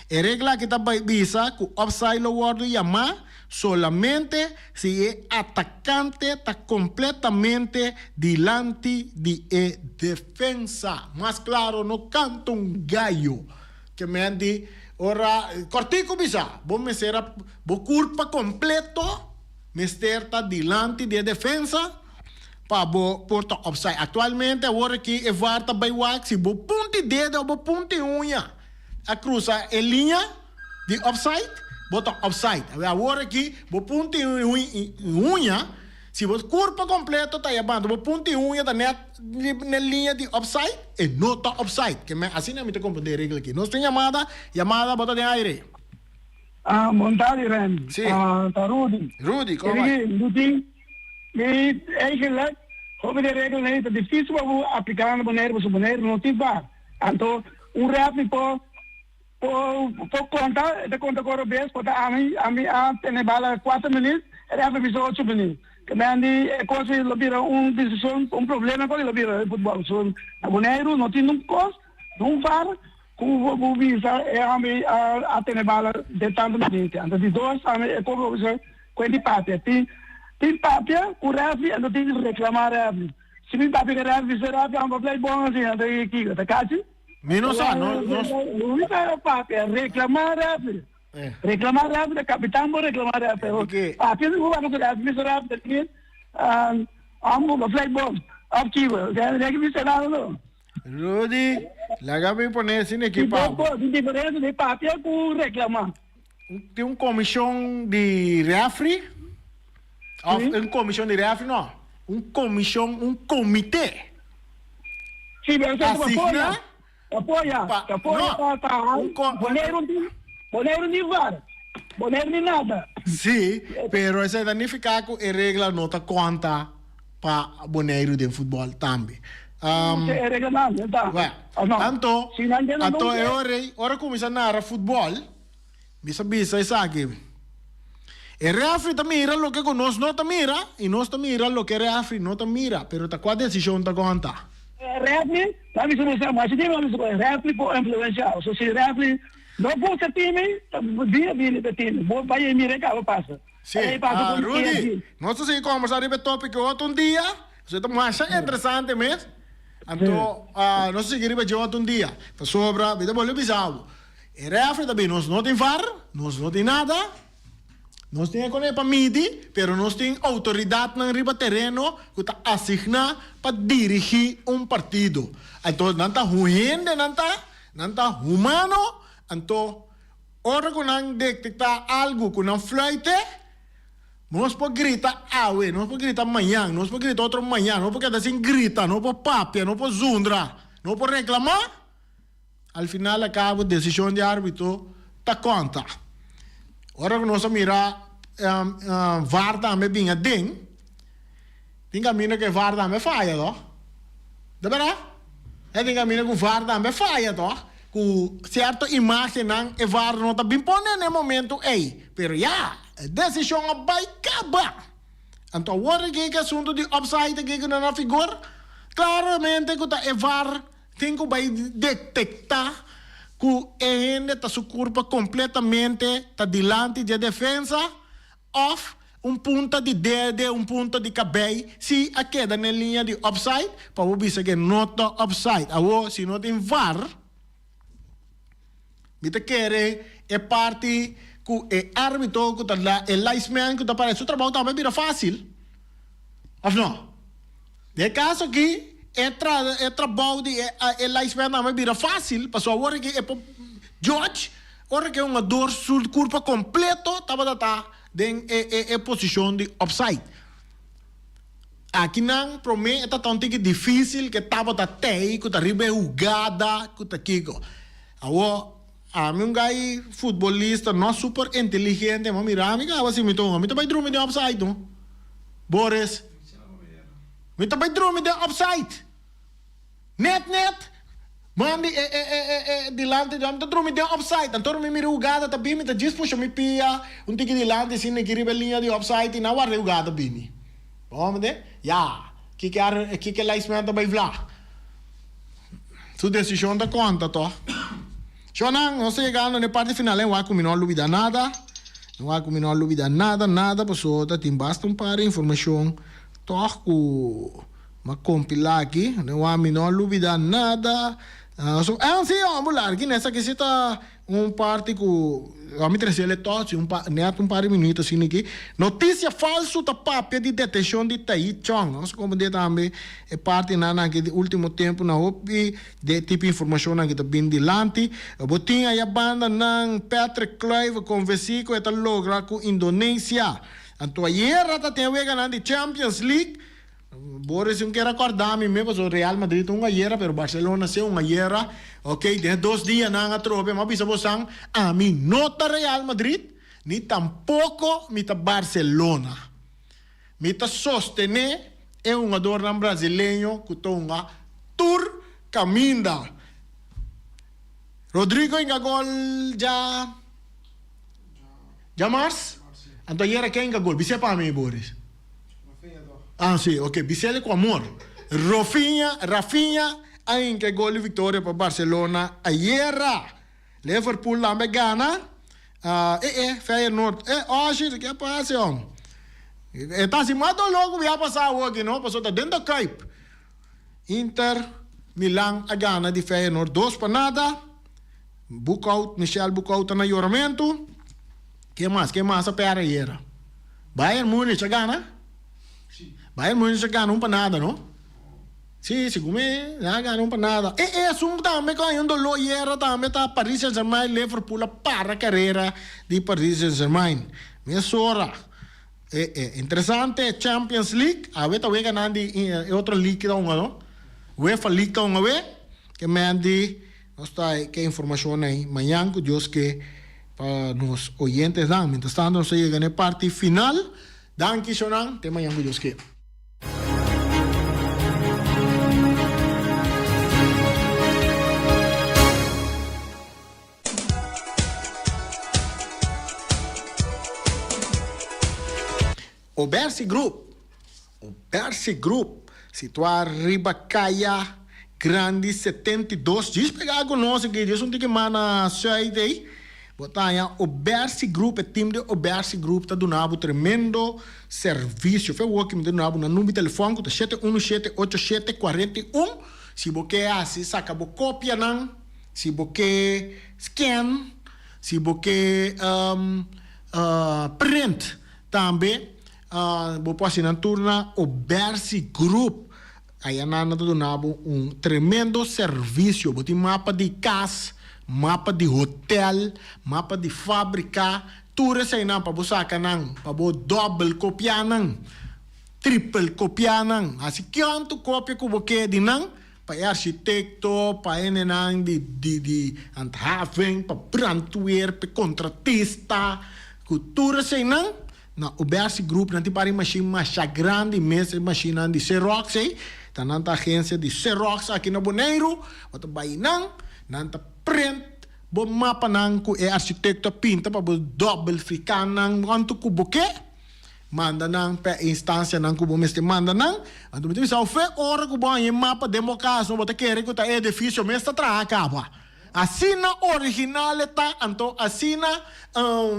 E regla aki ta bisa cu offside lo wordo yama solamente si e atacante ta completamente dilanti di e defensa. Mas claro no canta un gallo. Ke men di ora kòrtiku bisa, bo mester a bo kurpa kompleto mester ta dilanti di e defensa pa bo por ta opsai. Aktualmente awor aki e var ta bai wak si bo punti dedo o bo punti uña a krusa e liña di opsait, bo ta opsait. Awor aki bo punti uña. Si bo kurpa kompleto ta yabando bo punta i uña ta nèt na liña di opside, e no ta opside. Ke men asina mi ta komprendé e regla aki. Nos tin yamada, yamada bo ta den aire. Ah, bon tardi Randy. Si. Ah, ta Rudy. Rudy, kon bai? Rudy, Rudy, mi eigenlijk hopi di e reglanan ei ta difícil pa bo apliká na Boneiru pasobra Boneiru no tin var. Anto un rèf mi por Por konta, e ta konta ku ora bes por ta ami, ami a tene bala kuater minüt, e rèfri bisa ocho minüt. Ke men di e kos ei lo bira un disishon, un problema ku lo bira den futbòl. So na Boneiru no tin nun kos, nun var ku bo bisa e hòmber ei a tene bala den tantu minüt. Anto di dos tambe e kos ku bo bisa ku e di papia. Tin tin papia ku rèfri anto tin reklamá rèfri. Si mi papia ku rèfri bisa rèfri amo pa play bon asin anto kiko ta kachi? Mi no sa, no, nos. Luis a papia, reclama referee. Eh. Reclama referee, capitan bo reclama referee. Di ke? Papia si bo papia ku referee, mister referee, amo ba fly ball, of kibo. Deki mister nada no. Rudy. Laga mi pone sin aki pa bo. Tin diferensia di papia ku reklamá. Tin un komishon di refri, òf un komishon di refri no, un komishon, un komité. Sí, pero esei ta apoya, apoya, apoya pa pa Boneiru tin, Boneiru ni var, Boneiru ni nada. Sí, pero esei ta nifiká ku e regla no ta konta pa Boneiru den futbòl tambe. E regla nan ta. Wè, anto, anto e ora ei, ora kuminsá nara futbòl, Mi sa bisa esaki, E refri ta mira loke ku nos no ta mira i nos ta mira loke e refri no ta mira, pero ta kua desishon ta konta? E refri ta bisa nos masha tin a bisa ku e refri por influensiá. So si e refri no gusta timi, ta dia bini pa timi. Bo bai e mira e kaba pasa. Si, Rudy, nos ta sigui kombersá riba e topiko otro un dia. Esei ta masha interesante mes. Anto nos ta sigui riba dje otro un dia. Pasobra mi ta bolbe bisa bo. E refri ta bin, nos no tin var, nos no tin nada, nos tin e kone pa midi, pero nos tin outoridatnan riba tereno ku ta asigná pa dirigí un partido. Anto nan ta hu hende nan ta, nan ta humano, anto ora ku nan detektá algu ku nan fluite, nos por grita awe, nos por grita mañan, nos por grita otro mañan, nos por keda sin grita, nos por papia, nos por zundra, nos por reklamá. Al final a cabo decision di arbitro ta conta. Ora cu nos a mira VAR tambe bin aden, tin caminda cu e VAR tambe faya toch? Ta berdad? E tin caminda cu VAR tambe faya toch? Cu cierto imagennan e VAR no ta bin pone na e momento ey. Pero ya, e decision a bay caba. Anto awor aki e asunto di offside aki cu nan a figor, claramente cu ta e VAR Tin ku bai detektá ku e hende ta su kurpa kompletamente ta dilanti dje defensa òf un punta di dede, un punta di kabei si a keda na e liña di offside pa bo bisa ke no ta offside. Awor si no tin var mi ta kere e parti ku e árbitro ku ta la e linesman ku ta para su trabou tambe bira fásil òf no? Den e kaso aki, e tra e trabou di e e linesman tambe bira fásil, pasobra awor aki e por judge ora ku e hungador su kurpa kompleto tabata ta den e e e posishon di offside. Akinan promé e ta ta un tiki difísil ku e tabata tei ku ta riba e hugada ku ta kiko. Awor ami un gai futbolista no super inteligente, mi a mira mi kaba si mi ta hunga mi ta bai drumi den offside no. Boris, Mi ta bai drumi den offside. Net net mandi e e e e e dilanti di mi ta drumi den offside. Anto mi mira hugada ta bini mi ta djis pusha mi pia un tiki dilanti asina aki riba e liña di offside i nan warda e hugada bini. Bo mende? Ya, kiko e kiko e linesman ta bai vla? Su desishon ta konta tò. Shonnan, nos ta yegando na e parti final en wak ku mi no a lubida nada. En wak ku mi no a lubida nada, nada, pasobra ta tin basta un par di informashon tòg ku mi a kompilá aki. En wak mi no a lubida nada. Ah, si, homber, larga esaki si ta Un parti ku a mi trese el tòg si un pa nèt un par di minuto asina aki. Notisia falsu ta papia di detenshon di Tahit Chong. Nos a komprendé tambe e partinan aki di último tempu na hopi di e tipo informashonnan ki ta bin dilanti. Bo tin aya banda nan Patrick Kluivert konvensí ku e ta logra ku Indonesia. Anto ayera ta tin e weganan di Champions League. Boris un kier a corda mi me pasobra Real Madrid un ayera pero Barcelona si un ayera ok den e dos dianan atrobe mi a bisa bosan ami no ta Real Madrid ni tampoco mi ta Barcelona mi ta sostene e hungadornan brasileño cu ta hunga tur caminda Rodrigo hinga gol dja djamars anto ayera ken hinga gol bis'e pa mi Boris. Ah si, ok, bisele cu amor. Rofinha, Rafinha a hinca e gol di victoria pa Barcelona ayera. Liverpool tambe gana. Ah, eh eh, Feyenoord, eh, Oshi, ke pasa jong? E ta haci mas dolor cu ya pasa awo aki, no? Pasobra ta den de Kuip. Inter Milan a gana di Feyenoord 2-0. Boekhoudt, Michel Boekhoudt ta na yoramento. Ke mas? Ke mas a perde ayera? Bayern Munich a gana? Bayern Munich a gana 1-0, no? Sí, segun mi, nan a gana un pa nada. E esun tambe ku haña un doló yera tambe ta Paris Saint-Germain, Liverpool a para karera di Paris Saint-Germain. Mesora. E e interesante Champions League, awe ta weganan di e otro league ta hunga no. UEFA League ta hunga awe. Ke men di nos ta ke informashon ei mañan ku Dios ke pa nos oyentesnan. Mientras tanto nos ta yega na e parti final. Danki shownan, te mañan ku Dios ke. Obersi Group, Obersi Group, situá riba Kaya Grandi 72, djis pegá ku nos aki, djis un tiki mas na sùit ei, bo ta haña Obersi Group, e tim di Obersi Group ta duna bo tremendo servisio. Fe woki mi ta duna bo nan number di telefòn ku ta shete unu shete ocho shete kuarenta i un, si bo ke hasi saka bo kopianan. Si bo ke scan, si bo ke print tambe bo por hasi nan tur na Obersi Group. Aya nan ta duna bo un tremendo servisio. Bo tin mapa di kas, mapa di hotel, mapa di fabrika, tur eseinan pa bo saka nan, pa bo dòbel kopia nan, tripel kopia nan. Hasi kiantu kopia ku bo ke di nan. Pa e architekto, pa hendenan di di di handhaving, pa brandweer, pa e kontratista, ku tur eseinan na Obersi Group nan tin par e mashin masha grandi mes, e mashinnan di Xerox ei, ta nan ta agensia di Xerox aki na Boneiru, bo ta bai nan, nan ta print bo mapanan ku e architekto a pinta pa bo dòbel fika nan kuantu ku bo ke. Manda nan pa e instancianan cu bo mester manda nan. Anto mi ta bisa fe ora cu bo haña e mapa den bo cas no bo ta kere cu ta e edificio mes ta traha caba. Asina original e ta, anto asina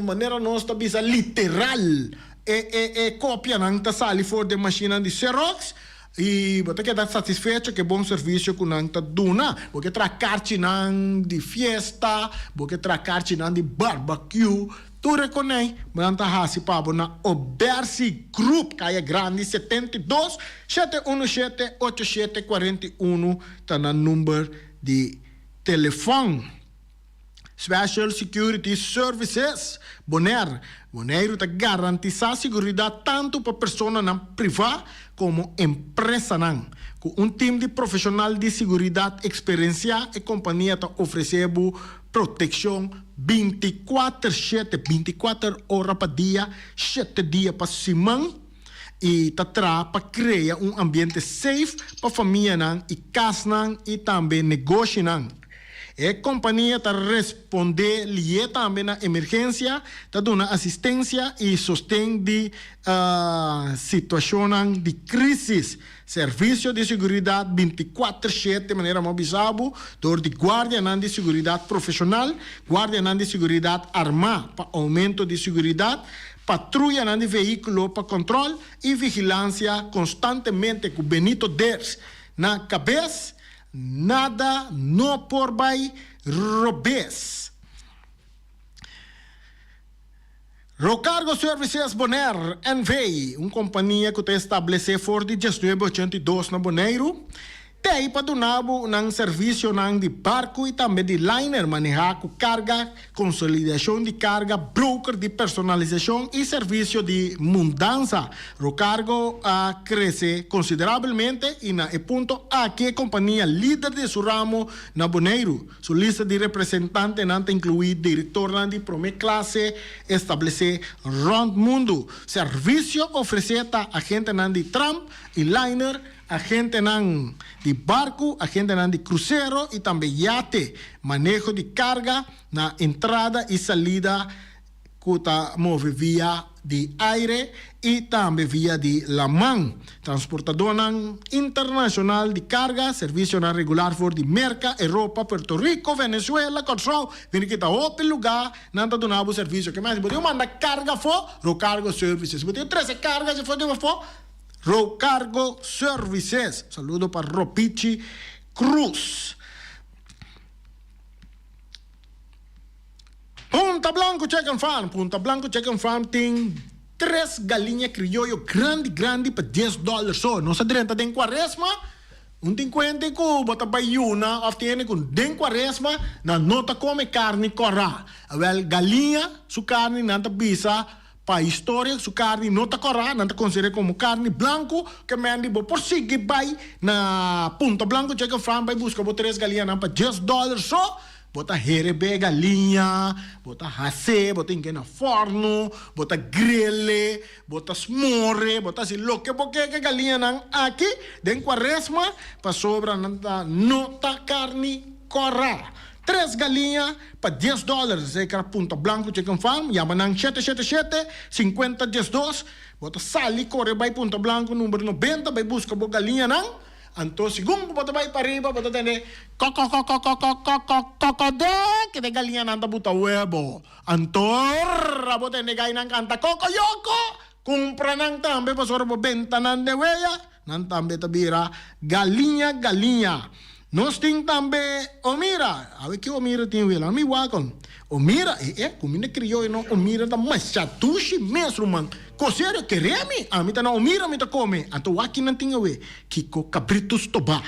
manera nos ta bisa literal e e e copianan ta sali for den mashinnan di Xerox y bo ta keda satisfecho cu e bon servicio cu nan ta duna. Bo ke traha karchinan di fiesta, bo ke traha karchinan di barbecue. Tur e konei nan ta hasi pa bo na Obersi Group, Kaya Grandi 72, 717 87 41 ta nan number di telefòn. Special Security Services, Bonaire, Boneiru ta garantisá siguridat tantu pa personanan privá komo empresanan. Ku un tim di profeshonal di siguridat eksperensiá e kompania ta ofresé bo Protekshon bintikuater shete, bintikuater ora pa dia, shete dia pa siman, i ta traha pa krea un ambiente safe pa famianan i kasnan i tambe negoshinan. E kompania ta respondé lié tambe na emergensia, ta duna asistensia i sosten di situashonnan di krísis. Servisio di seguridat bintikuater shete, manera mi a bisa bo, dor di guardianan di seguridat profeshonal, guardianan di seguridat armá pa oumento di seguridat, patruyanan di vehíkulo pa kòntròl i vigilansia konstantemente ku Benito Ders na kabes, nada no por bai robes. Rocargo Services Bonaire NV, un kompania ku ta establesé for di diesnuebe ochenta i dos na Boneiru, t'ei pa duna bo nan servisionan di barku i tambe di liner manehá ku karga, konsolidashon di karga, broker di personalisashon i servisio di mundansa. Rocargo a krese konsiderabelmente i na e punto aki e kompania lider di su ramo na Boneiru. Su lista di representantenan ta inkluí direktornan di promé klase establesé rònt mundu. Servisio ofresé ta agentenan di tram i liner, agentenan di barku, agentenan di krusero i tambe yate, maneho di karga na entrada i salida ku ta move via di aire i tambe via di laman. Transportadónan internashonal di karga, servisionan regular for di Merka, Europa, Puerto Rico, Venezuela, Kòrsou, bini kita hopi lugá nan ta duna bo servisio. Ke mas si bo tin manda karga afó, Rocargo Services. Si bo tin trese karga si for di afó, Rocargo Services. Saludo pa Ropichi Cruz. Punta Blanco Chicken Farm Punta Blanco Chicken Farm tin tres galiña crioyo grandi grandi pa dies dollar so. Nos a drenta den cuaresma. Un tin kuenta ku bo ta bai yuna òf tin hende ku den kuaresma nan no ta kome karni kòrá. Awèl galiña su karni nan ta bisa pa historia su karni no ta kòrá, nan ta konsider'é komo karni blanku. Ke men di bo por sigui bai na Punta Blanku Chicken Farm bai buska bo tres galiñanan pa dies dòler so. Bo ta herebé galiña, bo ta has'é, bo ta hink'é na fòrnu, bo ta grel'é, bo ta smor'é, bo ta hasi loke bo ke ku e galiñanan aki den kuaresma, pasobra nan ta no ta karni kòrá. Tres galiña pa dies dòler, esei kra Punta Blanco Chicken Farm, yama nan shete shete shete, sinkuenta diesdos. Bo ta sali kore bai Punta Blanco number nobenta bai buska bo galiñanan. Anto segun ku bo ta bai pariba bo ta tende kòkòkòkòkòkòkòkòdè kende galiñanan ta buta webo. Anto ora bo tende gainan kanta kòkòyòkò, kumpra nan tambe pasobra bo benta nan den weya, nan tambe ta bira galiña galiña. Nos tin tambe Omira. Awe ki Omira tin wela? Mi wak on. Omira, e e, kuminda krioyo no, Omira ta masha dushi mes ruman. Koserio, kere mi? Ami ta na Omira mi ta kome. Anto wak ki nan tin awe? Kiko kabritu stobá.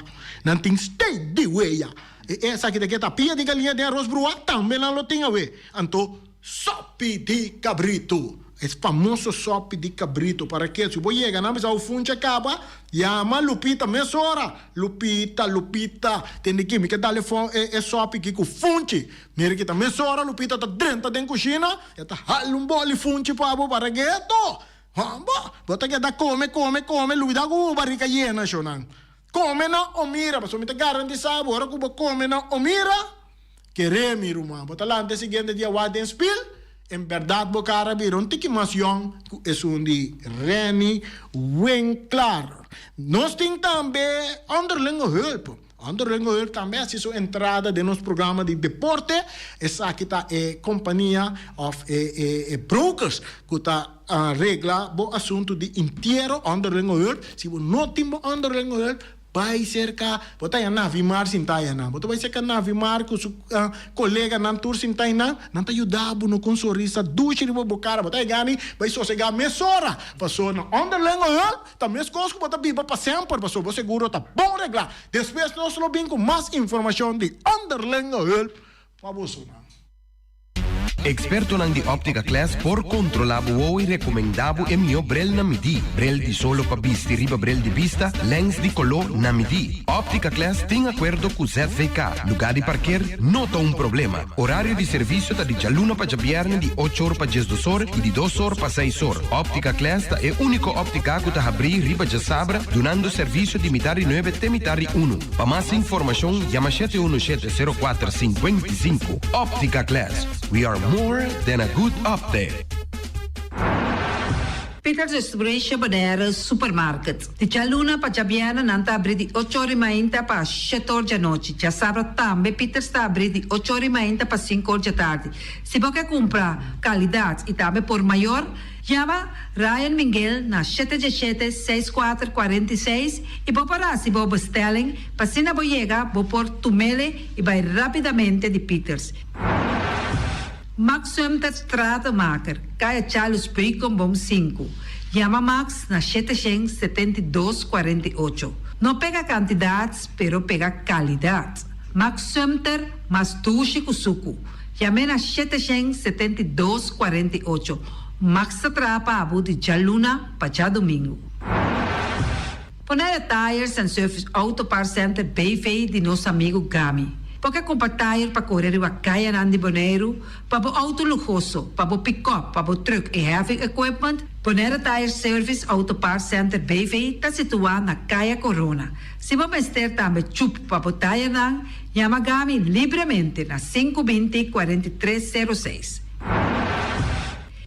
Nan tin steak di weya. E e, esaki ta ke ta pia di galiña den aros bruá? Tambe nan lo tin awe. Anto sopi di kabritu. E famoso sopi di kabritu. Para ke? Si bo yega nan bisa bo funchi a kaba, yama Lupita mesora. Lupita, Lupita, tende ki mi ke dal e e sopi ki ku funchi. Mira ki ta mesora Lupita ta drenta den kushina, e ta hala un boli funchi pa bo para geto. Hombo, bo ta keda kome, kome, kome, lubida ku bo barika yena shonnan. Kome na Omira, pasobra mi ta garantisa bo ora ku bo kome na Omira, Kere mi ruman, bo ta lanta e siguiente dia wak den spil, en bèrdat bo kara bira un tiki mas yòn ku esun di Renny Winklaar. Nos tin tambe Onderlinge Hulp. Onderlinge Hulp tambe hasi su entrada den nos programa di deporte. Esaki ta e kompania òf e e brokers ku ta regla bo asuntu di intiero Onderlinge Hulp. Si bo no tin bo Onderlinge Hulp, Bai serka, bo ta haña Navimar sintá ayanan. Bo ta bai serka Navimar ku su koleganan tur sintá einan, nan ta yuda bo no ku un sonrisa dushi riba bo kara. Bo ta haña gana bai sosegá mesora. Pasobra na onderlinge hulp ta meskos ku bo ta biba pa semper, pasobra bo seguro ta bon reglá. Despues nos lo bin ku mas informashon di onderlinge hulp pa bosonan. Ekspertonan di Optica Class por kontrolá bo wowo i rekomendá bo e mihó brel na midí. Brel di solo pa bisti riba brel di bista, lèns di koló na midí. Optica Class tin akuerdo ku ZVK. Lugá di parker no ta un problema. Orario di servisio ta di djaluna pa djabièrnè di ocho or pa diesdos or i di dos or pa seis or. Optica Class ta e úniko óptika ku ta habrí riba djasabra dunando servisio di mitar di nuebe te mitar di unu. Pa mas informashon yama shete unu shete sero kuater sinkuenta i sinku. Optica Class, we are more than a good optic. Peters Restauration Bonaire Supermarket. Di djaluna pa djabièrnè nan ta abrí di ocho or di mainta pa shete or djanochi. Djasabra tambe Peters ta abrí di ocho or di mainta pa sinku or djatardi. Si bo ke kumpra kalidat i tambe por mayor, Yama Ryan Minguel na shete djeshete seis kuater kuarenta i seis i bo por hasi bo bestelling pa asina bo yega bo por tumele i bai rapidamente di Pieters. Max Sumter Stratenmaker, Kaya Charles Beukenboom sinku. Yama Max na shete shen 72 48. No pega kantidat pero pega kalidat. Max Sumter mas dushi ku suku. Yam'é na shete shen 72 48. Max ta traha pa abo di djaluna pa djadumingu. Bonaire Tires and Service Auto Parts Center BV di nos amigu Gami. Bo ke kumpra tire pa kore riba kayanan di Boneiru, pa bo auto luhoso, pa bo pikòp, pa bo trùk i heavy equipment? Bonaire Tire Service Auto Parts Center BV ta situá na Kaya Korona. Si bo mester tambe chup pa bo tirenan, yama Gami libremente na sinku binti 43 sero seis.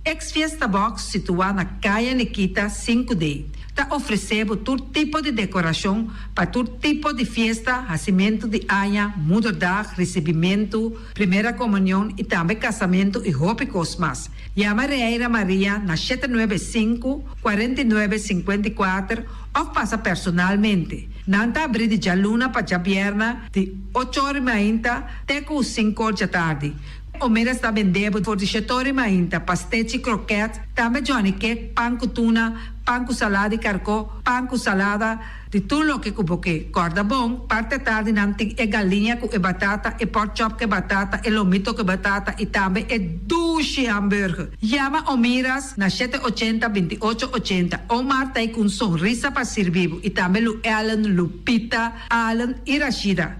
Ex Fiesta Box situá na Kaya Nikita sinku D ta ofresé bo tur tipo di dekorashon pa tur tipo di fiesta, hasimentu di aña, moederdag, risibimentu, primera komunion i tambe kasamentu i hopi kos mas. Yama Reira Maria na shete nuebe sinku, 49 54 òf pasa personalmente. Nan ta abrí di djaluna pa djabièrnè di ocho or i mainta te ku sinku or djatardi. Omeras ta bende bo for di shetori mainta, pastechi, kroket, tambe Johnny cake, pan ku tuna, pan ku salada di karkó, pan ku salada, di tur loke ku bo ke. Kòrda bon, parti atardi nan tin e galiña ku e batata, e pork chop ku e batata, e lomito ku e batata i tambe e dushi hamburger. Yama Omiras na shete ochenta, binti ocho ochenta. Omar ta ei ku un sonrisa pa sirbi bo i tambe Lu Ellen, Lupita, Allen i Rashida.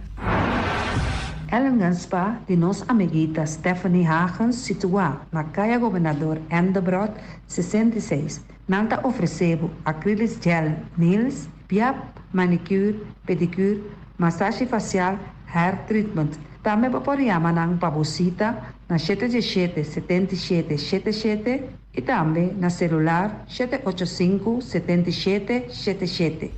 Ellingen Spa di nos amiguita Stephanie Hagens situá na Kaya Gobernador Endebrot 66. Nan ta ofresé bo acrylic gel nails, piap, manicure, pedicure, masashi fasial, hair treatment. Tambe bo por yama nan pa bo sita na 717 77 77 i tambe na selular 785 77 77.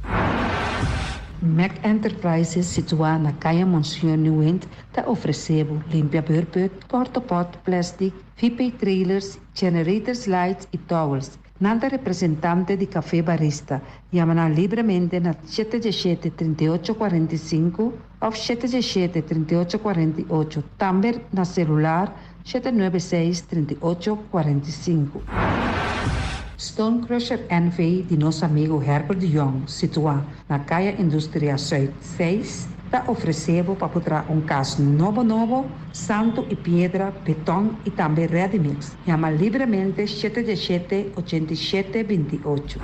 Mac Enterprises, situá na Kaya Monsieur Nieuwind, ta ofresé bo limpia beurput, portapot, plastic, VP trailers, generators lights i towels. Nan ta representante di Café Barista. Yama nan libremente na 717 38 45 òf 717 38 48. Tambe na selular 796 38 45. Stone Crusher NV di nos amigu Herbert de Jong, situá na Kaya Industria Zuid 6, ta ofresé bo pa traha un kas nobo nobo, santu i piedra, beton i tambe ready mix. Yama libremente 717 87 28.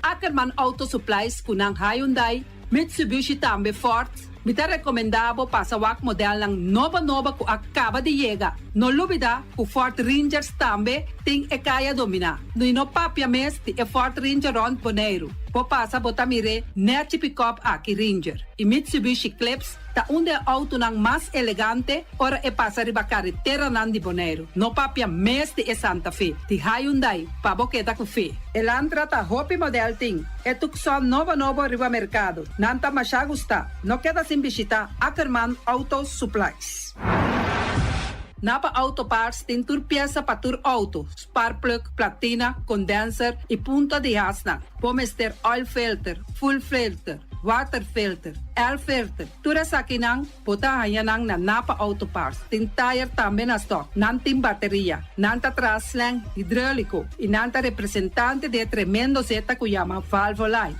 Ackerman Auto Supplies ku nan Hyundai, Mitsubishi tambe Ford. Mi ta rekomendá bo pasa wak modelnan nobo nobo ku a kaba di yega. No lubidá ku Ford Rangers tambe tin e kaya dominá. No no papia mes di e Ford Ranger rònt Boneiru. Bo pasa bo ta mir'é nèchi pick-up aki Ranger. I Mitsubishi Eclipse ta un di e outonan mas elegante ora e pasa riba kareteranan di Boneiru. No papia mes di e Santa Fe. Di Hyundai, pa bo keda ku fe. Elantra ta hopi model tin. E Tucson nobo nobo riba merkado. Nan ta masha gusta. No keda sin bishitá Ackerman Auto Supplies. Napa Auto Parts tin tur piesa pa tur outo, spark plug, platina, condenser i punta di hasnan. Bo mester oil filter, fuel filter, water filter, air filter. Tur esakinan bo ta haña nan na Napa Auto Parts. Tin tire tambe na stock. Nan tin bateria. Nan ta traha slang hidráuliko i nan ta representante di e tremendo zeta ku yama Valvoline.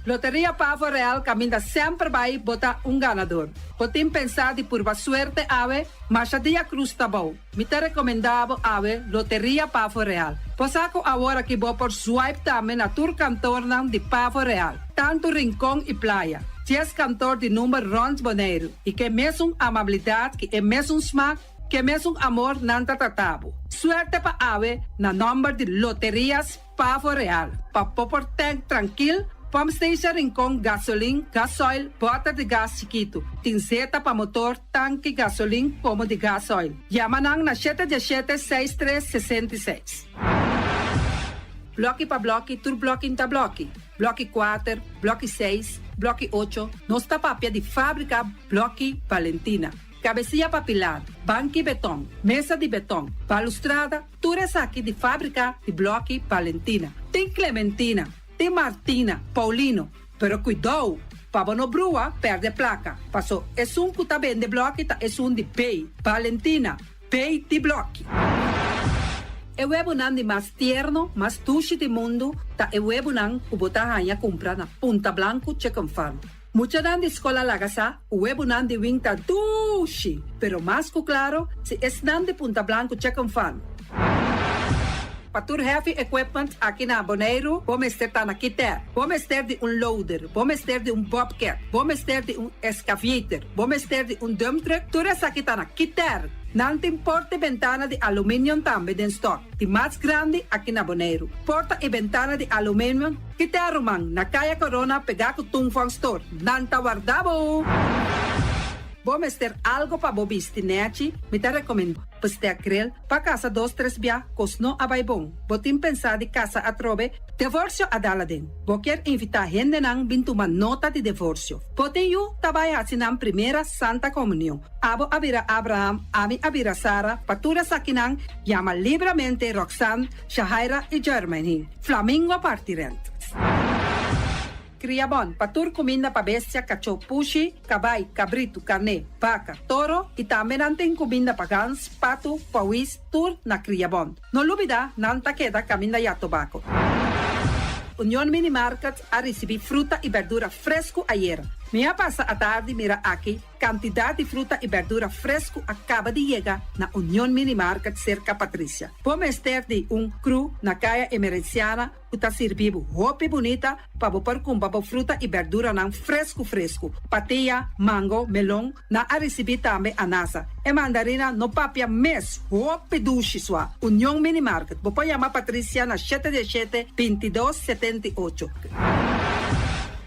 Loteria Pavo Real kaminda semper bai bo ta un ganador. Bo tin pensá di purba suerte awe, masha dia krus ta bou. Mi ta rekomendá bo awe Loteria Pavo Real. Bo sa ku awor aki bo por swipe tambe na tur kantornan di Pavo Real, tantu Rincon i Playa. 10 kantor di number rònt Boneiru i ku e mesun amabilidat, ku e mesun smak, ku e mesun amor nan ta trata bo. Suerte pa awe na nòmber di Loterias Pavo Real. Pa bo por tank trankil, pump station Rincon, gasolin, gasoil, bòter di gas chikitu. Tin zeta pa motor, tanki, gasolin, komo di gasoil. Yama nan na 717 6366. Blòki pa blòki, tur blòki ta blòki. Blòki 4, blòki 6, blòki 8, nos ta papia di fábrika Blòki Valentina. Kabesia pa pilar, banki beton, mesa di beton, balustrada, tur esaki di fábrika di Blòki Valentina. Tin Clementina, tin Martina, Paulino, pero kuidou, pa bo no brua, pèrdè plaka. Paso, esun ku ta bende blòki ta esun di B, Valentina, B di blòki. E webunan di mas tierno, mas dushi di mundu, ta e webunan ku bo ta haña kumpra na Punta Blanco Chicken Farm. Muchanan di skol a laga sa, webunan di Wing ta dushi, pero mas ku klaro, si esnan di Punta Blanco Chicken Farm. Pa tur heavy equipment aki na Boneiru, bo mester ta na Kiter. Bo mester di un loader, bo mester di un bobcat, bo mester di un excavator, bo mester di un dump truck, tur esaki ta na Kiter. Nan tin porta i bentana di aluminium tambe den stock, di mas grandi aki na Boneiru. Porta i bentana di aluminium, Kiter ruman, na Kaya Corona pegá ku Tung Fong Store. Nan ta warda bo! Bo mester algo pa bo bisti nèchi, mi ta rekomendá Bestek Grill pa kasa dos tres bia kos no a bai bon. Bo tin pensá di kasa atrobe? Divorsio a dal aden. Bo kier invitá hendenan bin tuma nota di divorsio. Bo tin yu ta bai hasi nan primera Santa Komunion. Abo a bira Abraham, ami a bira Sara, pa tur esakinan yama libremente Roxanne, Shahaira i Jermaine. Flamingo Party Rent. Kriabon, pa tur kuminda pa bestia, kachó, pushi, kabai, kabritu, karné, baka, toro i tambe nan tin kuminda pa gans, patu, pawis, tur na Kriabon. No lubida, nan ta keda kaminda ya tobako. Union Mini Market a risibí fruta i berdura fresku ayera. Mi a pasa atardi mira aki kantidat di fruta i berdura fresku a kaba di yega na Union Mini Market serka Patricia. Bo mester di un kru na Kaya Emerenciana ku ta sirbi bo hopi bunita pa bo por kumpra bo fruta i berduranan fresku fresku. Patia, mango, melon, nan a risibí tambe anasa. E mandarina no papia mes, hopi dushi sua. Union Mini Market, bo por yama Patricia na shete di shete, bintidos, 78.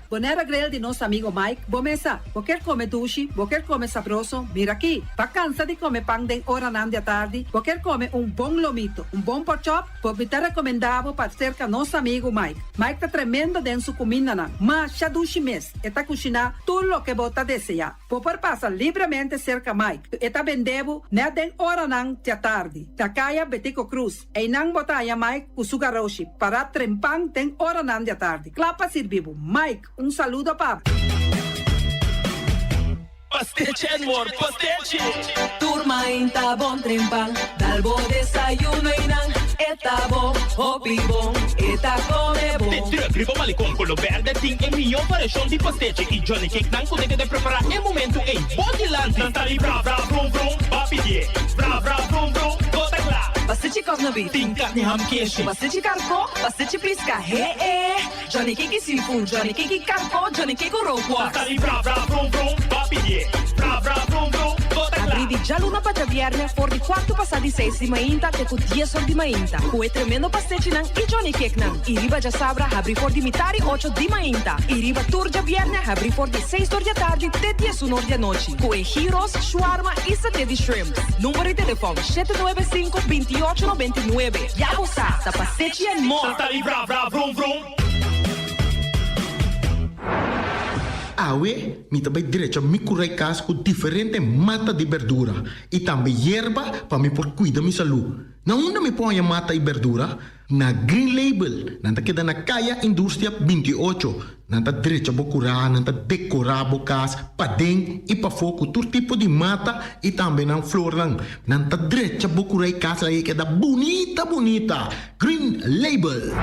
Bonaire Grill di nos amigo Mike, bo mesa. Bo kier come dushi, bo kier come sabroso, mira aki. Bo cansa di come pan den oranan di atardi, bo kier come un bon lomito, un bon porkchop, bo mi ta recomenda bo pa cerca nos amigo Mike. Mike ta tremendo den su cumindanan, masha dushi mes, e ta cushina tur loke bo ta desea. Bo por pasa libremente cerca Mike, e ta bende bo net den oranan di atardi. Na Caya Betico Croes, einan bo ta haña Mike cu su garoshi, para trempan den oranan di atardi. Cla pa sirbi bo. Mike, un saludo pa bo. Pastechi and more, pastechi! Tur mainta bon trempan, dal bo desayuno y nan e ta bon, hopi bon, e ta come bon. De truck riba Malecon Colo Berde tin e mihó variashon di pastechi y Johnny Cake nan ku ta keda prepará e momentu ei bo dilanti. Nan ta di bra bra brum brum, ba pidié. Bra bra brum brum, bo ta kla. Pastechi kòknabit. Tin karni ham keshi. Pastechi karkó, pastechi piska, he e. Johnny Cake seafood, Johnny Cake karkó, Johnny Cake rookworst. Nan ta di bra bra brum brum, ba pidié. Bra bra brum brum, bo ta kla. Abrí di djaluna pa djabièrnè for di kuartu pasá di seis di mainta te ku dies or di mainta ku e tremendo pastechinan i Johnny Cakenan. I riba djasabra habrí for di mitar i ocho di mainta i riba tur djabièrnè habrí for di seis or di atardi te diesun or di anochi ku e gyros, shawarma i saté di shrimps. Number di telefòn, 795 28 99. Ya bo sa, ta pastechi and more! Nan ta di bra bra vrum vrum. Awe mi ta bai drecha mi kurai kas ku diferente mata di berdura i tambe yerba pa mi por kuida mi salú. Na unda mi por haña mata i berdura? Na Green Label. Nan ta keda na Kaya Industria 28. Nan ta drecha bo kurá, nan ta dekorá bo kas paden i pafó ku tur tipo di mata i tambe nan flornan. Nan ta drecha bo kurá i kas laga e keda bunita bunita. Green Label.